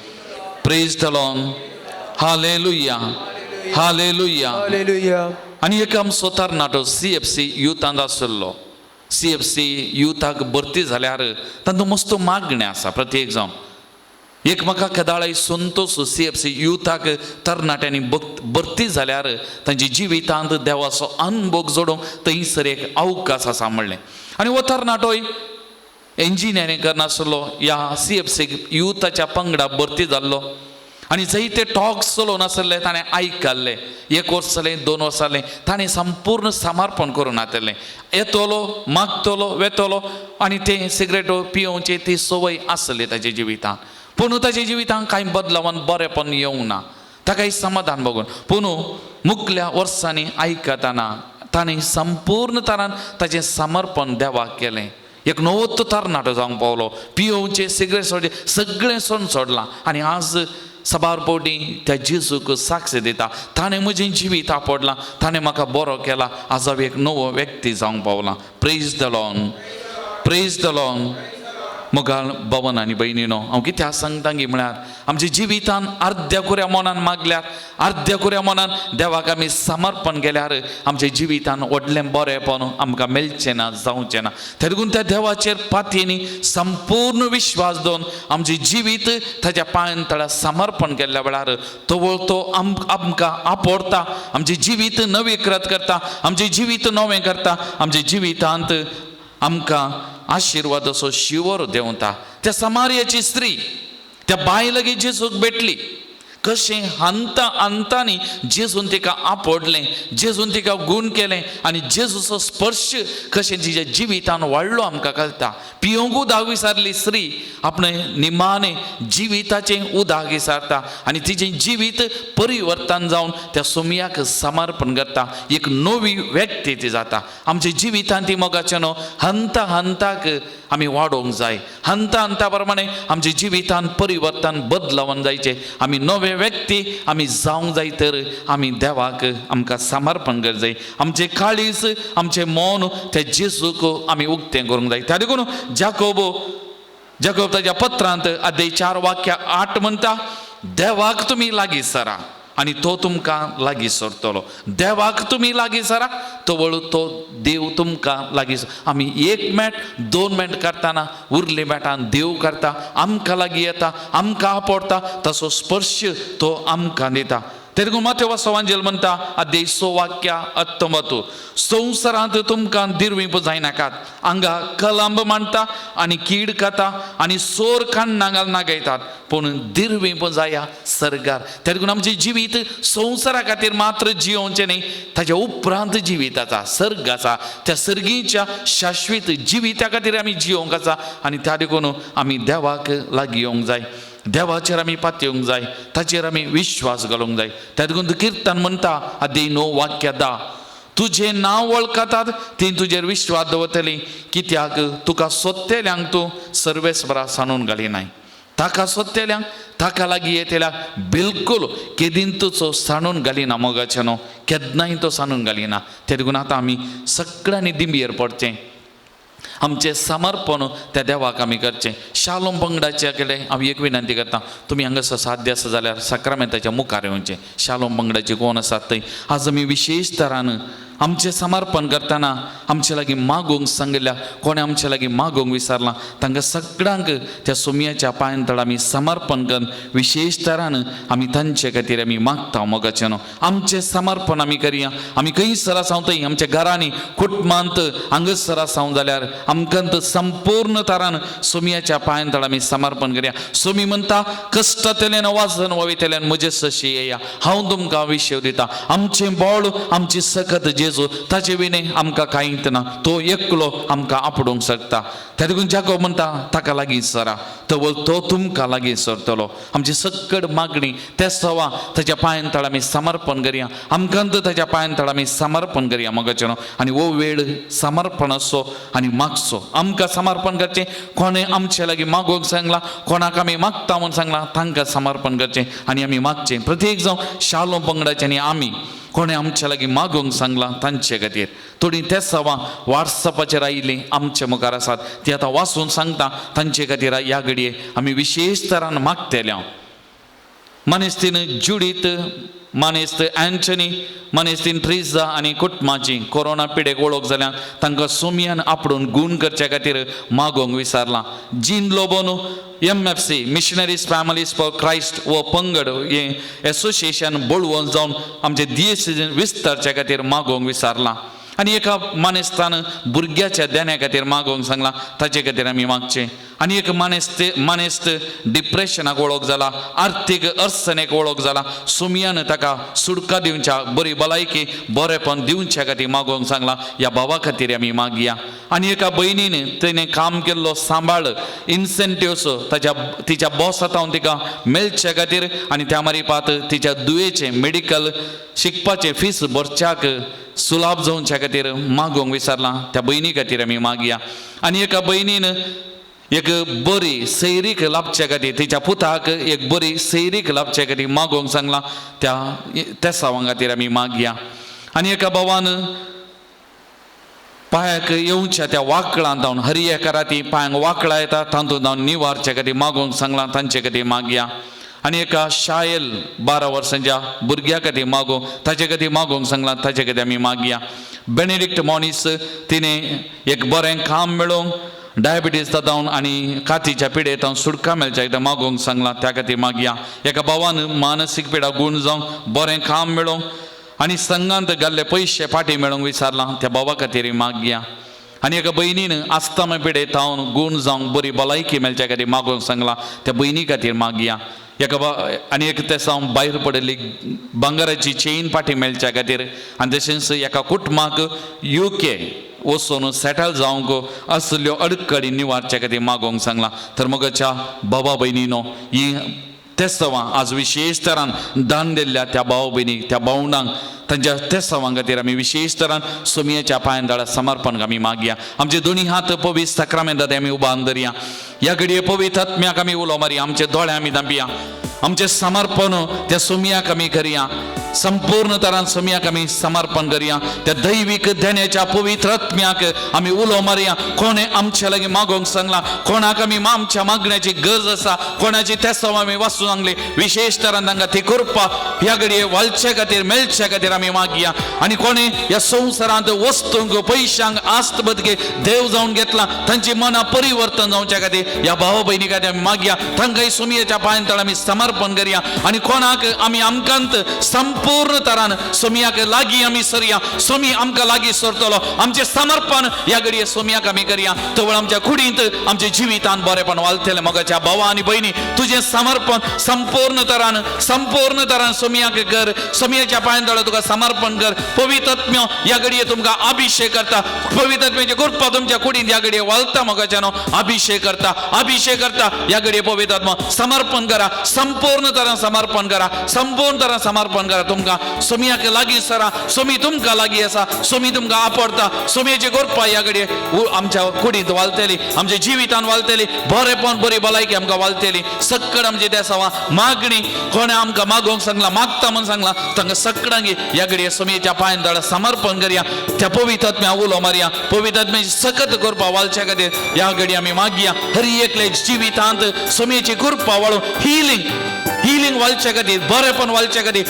praise the Lord, hallelujah, hallelujah, hallelujah. आनी एक आमचो तरणाटो CFC युथांत आशिल्लो. CFC युथाक भरती जाल्यार तांचो मस्त मागणें आसा प्रत्येक जावन. एक म्हाका केदाळाय संतोश सी एफ सी युथाक तरणाट्यांनी भरती जाल्यार तांच्या जिवितांत देवाचो अनभोग जोडूंक थंयसर एक अवकाश आसा म्हणलें. आनी हो तरणाटोय इंजिनियरींग करनासलो, ह्या सी एफ सी युथाच्या पंगडा भरती जाल्लो आनी जायते टॉक्स चलोवन आसले ताणें आयकल्ले. 1 वर्स जालें, 2 वर्स जालें, ताणें संपूर्ण समर्पण करून आतलें. येतलो मागतलो वेतलो आनी तें सिगरेट पियोवचें ती संवय आसली ताच्या जिवितांत. पूण ताच्या जिवितांत कांय बदलावान बरेंपण येवंक ना, ताका समाधान बघून. पूण मुखल्या वर्सांनी आयकतना ताणें संपूर्ण तरान ताचें समर्पण देवाक केलें. एक नवोत तरणाटो जावंक पावलो, पियोवचें सिगरेट सोडचें सगळें सोडून सोडलां आनी आज सबार पवटी त्या जेजूक साक्ष दिता, ताणें म्हजें जिवीत आपडलां, ताणें म्हाका बरो केला, आज हांव एक नवो व्यक्ती जावंक पावलां. Praise the Lord, praise the Lord. मोगाळ भवन आनी भयणीनो, हांव कित्याक सांगता गी म्हळ्यार आमच्या जिवितान अर्द्या कुऱ्या मनान मागल्यार, अर्द्या कुऱ्या मनान देवाक आमी समर्पण केल्यार आमच्या जिवितान व्हडलें बरेंपण आमकां मेळचें ना, जावचें ना. देखून त्या देवाचेर पातयेनी संपूर्ण विश्वास दवरून आमचें जिवीत ताच्या पांयां तळा समर्पण केल्ल्या वेळार तवळ तो आमकां आपडता, आमचें जिवीत नवीकृत करता, आमचें जिवीत नवें करता, आमच्या जिवितांत आमकां आशिर्वादाचो शिवर देंवता. त्या समार्याची स्त्री त्या बायलगी जेजूक भेटली, कशें हंता हंतांनी जेजून तिका आपडलें, जेजून तिका गूण केलें आनी जेजूचो स्पर्श कशें तिच्या जिवितान वाडलो आमकां कळटा. पियोंक उदक विसारली स्त्री आपणें निमाणें जिविताचें उदक विसारता आनी तिचें जिवीत परिवर्तन जावन त्या सोमयाक समर्पण करता, एक नवी व्यक्ती ती जाता. आमच्या जिवितान ती मोगाचें न्हू हंता हंताक आमी वाडोवंक जाय, हंता हंता प्रमाणे आमच्या जिवितान परिवर्तन बदलावन जायचें, आमी नवे व्यक्ती आमी जावंक जाय. तर आमी देवाक आमकां समर्पण कर जाय, आमचें काळीज आमचें मन त्या जेजूक आमी उक्तें करूंक जाय. त्या देखून जाकोब ताच्या पत्रांत अध्याय 4 वाक्य 8 म्हणटा, देवाक तुमी लागीं सरा आनी तो तुमकां लागीं सरतलो. देवाक तुमी लागीं सरा तवळ तो देव तुमकां लागीं. आमी 1 मेट 2 मेट करतना उरले मेटान देव करता, आमकां लागीं येता, आमकां आपडता, तसो स्पर्श तो आमकां दिता. तेदून माथ्यो सवांजेल म्हणटा अध्याय 6 वाक्य 19, संवसारांत तुमकां दिरवीं जायनाकात, हांगा कलंब मांडटा आनी कीड खाता आनी सोर काण्णां घाल नागयतात, पूण दिरवीं जाया सर्गार. तेदून आमचें जिवीत संवसारा खातीर मात्र जियोवचें न्ही, ताच्या उपरांत जिवीत आसा, सर्ग आसा, त्या सर्गीच्या शाश्वीत जिविता खातीर आमी जियोवंक आसा आनी त्या देखून आमी देवाक लागीं येवंक जाय, देवाचेर आमी पातयेवंक जाय, ताचेर आमी विश्वास घालूंक जाय. त्या देखून किर्तन म्हणटा अध्याय 9 वाक्य 10, तुजें नांव वळखतात ती तुजेर विश्वास दवरतली, कित्याक तुका सोदतेल्यांक तूं सर्वेस्परा सांडून घालिनाय. ताका सोदतेल्यांक ताका लागीं येतल्याक बिलकूल केदींतूचो सांडून घालिना मोगाचें न्हू, केन्नाय तो सांडून घालिना. ते देखून आतां आमी सगळ्यांनी दिंबयेर पडचें, आमचें समर्पण त्या देवाक आमी करचें. शालोम पंगडाच्या कडेन हांव एक विनंती करता, तुमी हांगासर साध्य आसा जाल्यार साक्रामेंताच्या मुखार येवचें. शालोम पंगडाचे कोण आसात थंय आज आमी विशेश तरान आमचें समर्पण करतना आमचे लागीं मागूंक सांगिल्ल्या, कोणें आमचे लागीं मागूंक विसरलां तांकां सगळ्यांक त्या सोमयाच्या पांयां तळ आमी समर्पण करून विशेश तरान आमी तांचे खातीर आमी मागता मोगाचें न्हू. आमचें समर्पण आमी करया. आमी खंयसर आसा थंय आमच्या घरांनी कुटुंबांत हांगासर आसा जाल्यार आमकां संपूर्ण तरान सोमयाच्या पांयां तळ आमी समर्पण करया. सोमी म्हणटा कश्टांतल्यान वाजन वयतल्यान म्हजे सशी येया, हांव तुमकां विशेव दिता. आमचें बळ आमची सकत जेजू, ताचे विणे आमकां कांयच ना, तो एकलो आमकां आपडूंक शकता. त्या देखून जाकोब म्हणटा ताका लागीं सरा तवळ तो तुमकां लागीं सरतलो. आमची सकड मागणी त्या सवा ताच्या पांयां तळ आमी समर्पण करया, आमकां ताच्या पांयां तळ आमी समर्पण करया मोगाचें न्हू. आनी हो वेळ समर्पण असो आनी मागचो, आमकां समर्पण करचें. कोणें आमचे लागीं मागूंक सांगलां, कोणाक आमी मागता म्हूण सांगलां तांकां समर्पण करचें आनी आमी मागचें. प्रत्येक जावं शालोम पंगडाचें आनी आमी कोणें आमच्या लागीं मागूंक सांगलां तांचे खातीर थोडीं ते सवां वॉट्सॅपाचेर आयिल्लीं आमचे मुखार आसात ती आतां वाचून सांगता तांचे खातीर ह्या घडये आमी विशेश तरान मागतले. हांव मनीस तिन जुडीत मानेस्त अँटनी, मानेस्तीन ट्रिजा आनी कुटुंबाची कोरोना पिडेक वळख जाल्यान तांकां सोमयान आपडून गूण करच्या खातीर मागोवंक विसारलां. जीन लोबोन MFC missionaries families for Christ हो पंगड हें एसोसिएशन बळवंत जावन आमचे दियेसीजन विस्तारच्या खातीर मागोवंक विसारलां. आनी एका मानेस्तान भुरग्याच्या देण्या खातीर मागोवंक सांगलां, ताचे खातीर आमी मागचें. आनी एक मानेस्त डिप्रेशनाक वळख जाला, आर्थीक अडचणेक वळख जाला, सुमयान ताका सुटका दिवच्या, बरी भलायकी बरेपण दिवच्या खातीर मागोवंक सांगलां. ह्या भावा खातीर आमी मागया. आनी एका भयणीन तेणें काम केल्लो सांबाळ इन्सेंटिव्स ताच्या तिच्या बॉसा तावन तिका मेळच्या खातीर आनी त्या मारिपात तिच्या दुयेचें मेडिकल शिकपाचें फीस भरच्याक सुलाभ जावच्या खातीर मागोवंक विसारलां, त्या भयणी खातीर आमी मागया. आनी एका भयणीन एक बरी सैरीक लाभच्या खातीर तिच्या पुताक एक बरी सैरीक लाभच्या खातीर मागोवंक सांगलां, त्या तेसावां खातीर आमी मागया. आनी एका भावान पांयाक येवच्या त्या वाकळांत जावन हरी एका राती पांयांक वाकळां येता तातूंत जावन निवारच्या खातीर मागोवंक सांगलां, तांचे खातीर मागया. आनी एका शायल 12 वर्सांच्या भुरग्या खातीर मागोवंक ताचे खातीर मागोवंक सांगलां, ताचे खातीर आमी मागया. बेनेडिक्ट मॉनीस तिणें एक बरें काम मेळोवंक डायबिटीज जावन आनी कातीच्या पिडेत हांव सुटका मेळच्या एकदां मागोवंक सांगलां, त्या खातीर मागया. एका भावान मानसीक पिडा गूण जावंक बरें काम मेळोवंक आनी संघांत घाल्ले पयशे फाटीं मेळोवंक विचारलां, त्या भावा खातीर मागया. आनी एका भयणीन आस्तामा पिडेत हांव गूण जावंक बरी भलायकी मेळच्या खातीर मागोवंक सांगलां, त्या भयणी खातीर मागया. एका आनी एक तेसा हांव भायर पडिल्ली भांगराची चेन फाटीं मेळच्या खातीर आनी तशेंच एका कुटुंबाक UK वचून सेटल जावंक असल्यो अडकडी निवारच्या खातीर मागोवंक सांगलां. तर मगच्या बाबा भयणीनो ही तेस्तवां आज विशेष तरान दान दिल्ल्या त्या भाव भयणीक त्या भावणांक तांच्या तेस्तवां खातीर आमी विशेष तरान सोमयेच्या पांयान दाळा समर्पण आमी मागया. आमचे दोनी हात पवित्र साक्रामेंतांत आमी उबान धरया. ह्या घडये पवित्र आत्म्याक आमी उलो मारया, आमचे दोळे आमी धांपया, आमचें समर्पण त्या सोमयाक आमी करया, संपूर्ण तरान सोमयाक आमी समर्पण करया. त्या दैवीक देण्याच्या पवित्र आत्म्याक आमी उलो मारया. कोणें आमच्या लागीं मागोवंक सांगलां, कोणाक आमी आमच्या मागण्याची गरज आसा, कोणाची तेस्तवां आमी वाचूं सांगली, विशेष तरान तांकां ती करपा ह्या घडये वालचे खातीर मेळचे खातीर आमी मागया. आनी कोणें ह्या संवसारांत वस्तूंक पयशांक आस्त बदके देव जावन घेतला तांची मनां परिवर्तन जावच्या खातीर ह्या भाव भयणी खातीर आमी मागया. तांकां सोमयेच्या पांयान तळ आमी समर्पण करया. आनी कोणाक आमी आमकांत संपूर्ण तरान सोमयाक लागीं आमी सरया, सोमी आमकां लागीं सरतलो. आमचें समर्पण ह्या घडये सोमयाक आमी करया. तवळ आमच्या कुडींत आमच्या जिवितांत बरेपण वालतलें. मोगाच्या भावा आनी भयणी तुजें समर्पण संपूर्ण तरान सोमयाक कर. सोमयाच्या पांयान तळ तुका समर्पण कर. पवित्र आत्म्यो ह्या घडये तुमकां अभिषेक करता. पवित्र आत्म्याचे कृपा तुमच्या कुडींत ह्या घडये वालता. मोगाच्यानो अभिषेक करता, अभिषेक करता ह्या घडये पवित्र आत्मा. समर्पण करा, संपूर्ण तरान समर्पण करा, संपूर्ण तरान समर्पण करा. तुमकां सोमयाक लागीं सरा, सोमी तुमकां लागीं आसा, सोमी तुमकां आपडता. सोमयेची कृपा ह्या घडये आमच्या कुडींत वालतली, आमच्या जिवितान वालतली, बरेपण बरी भलायकी आमकां वालतली. सक्कड आमची देसावा मागणी कोणें आमकां मागोवंक सांगलां, मागता म्हूण सांगलां, तांकां सक्कडांगी ह्या घडये सोमयेच्या पांयान तळ समर्पण करया. त्या पवित्र आत्म्या उलो मारया. पवित्र आत्म्याची सकत कृपा वालच्या खातीर ह्या घडये आमी मागया. हर एकले जिवितांत सोमयेची कृपा वाळून हिलींग हिलींग वालच्या खातीर, बरेपण वालच्या खातीर,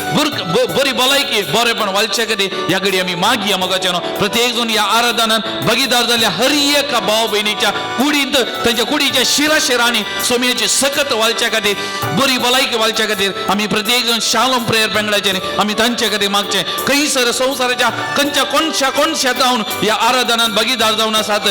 बरी भलायकी बरेपण वालच्या खातीर ह्या घडये आमी मागया. मोगाच्यानो प्रत्येक जण ह्या आराधनान भागीदार जाल्ल्या हर एका भाव भयणीच्या कुडींत तांच्या कुडीच्या शिरा शिरांनी सोमयेची सकत वालच्या खातीर, बरी भलायकी वालच्या खातीर आमी प्रत्येक जण शालोम प्रेयर पेंगडाचे आमी तांचे खातीर मागचें. खंयसर संवसाराच्या खंयच्या कोणशा कोणशा जावन ह्या आराधनान भागीदार जावन आसात,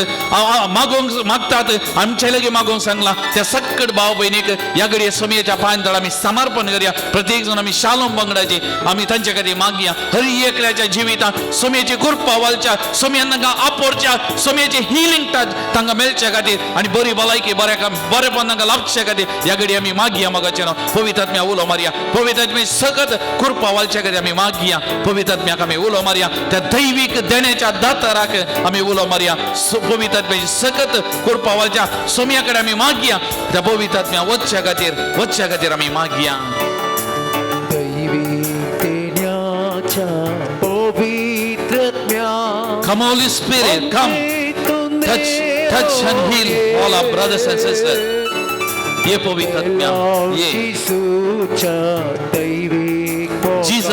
मागोवंक मागतात, आमचे लागीं मागोवंक सांगलां त्या सक्कड भाव भयणीक ह्या घडये सोमयेच्या पांयान तळ आमी समर्पण करया. प्रत्येक जण आमी शालोम पंगडाचे आमी तांचे खातीर मागया. हर एकल्याच्या जिवितांत सोमयेची कृपा वालच्या, सोमयान तांकां आपोरच्या, सोमयेचे हिलींग टच तांकां मेळच्या खातीर आनी बरी भलायकी बरेपण तांकां लाभच्या खातीर ह्या घडये आमी मागया. मोगाचें पवित्र आत्म्या उलो मारया. पवित्र आत्म्या सकत कृपा वालच्या खातीर आमी मागया. पवित्र आत्म्याक आमी उलो मारया. त्या दैवीक देण्याच्या दाताराक आमी उलो मारया. पवित्र आत्म्याची सकत कृपा वालच्या सोमया कडेन आमी मागया. त्या पवित्र आत्म्या वचच्या खातीर आमी मागया. Come Holy Spirit, come, touch and heal all our brothers and sisters. ये पवित्र आत्म्या, ये Jesus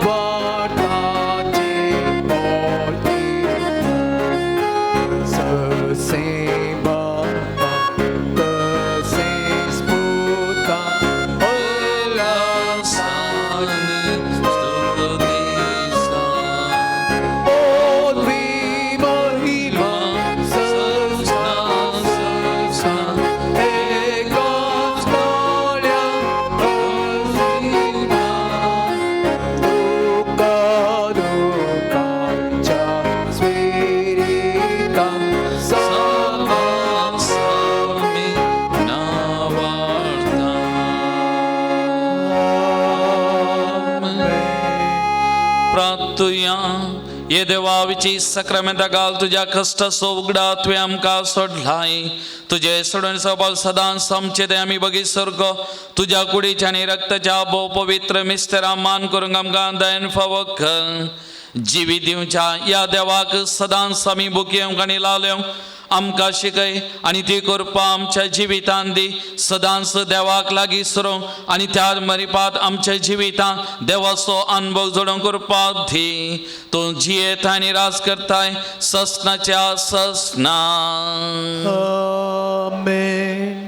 मागतुया. ये देवा विची सक्रामेंता घाल तुज्या कश्टाचो उगडा तुवें आमकां सोडलाय. तुजे सोडून सबल सदांच आमचे ते आमी बगीत सारको तुज्या कुडीच्या आनी रक्ताच्या भोव पवित्र मिस्तेरा मान करूंक आमकां दयन फावो कर. जिवीत दिवच्या ह्या देवाक सदांच आमी बुकयेवंक आनी लावलेवंक आमकां शिकय आनी ती करपा आमच्या जिवितान दी. सदांच देवाक लागीं सरूंक आनी त्या मरिपात आमच्या जिवितान देवाचो अनुभव जोडूंक करपाक दी. तूं जियेत आनी राज करताय ससनाच्या ससना. आमेन.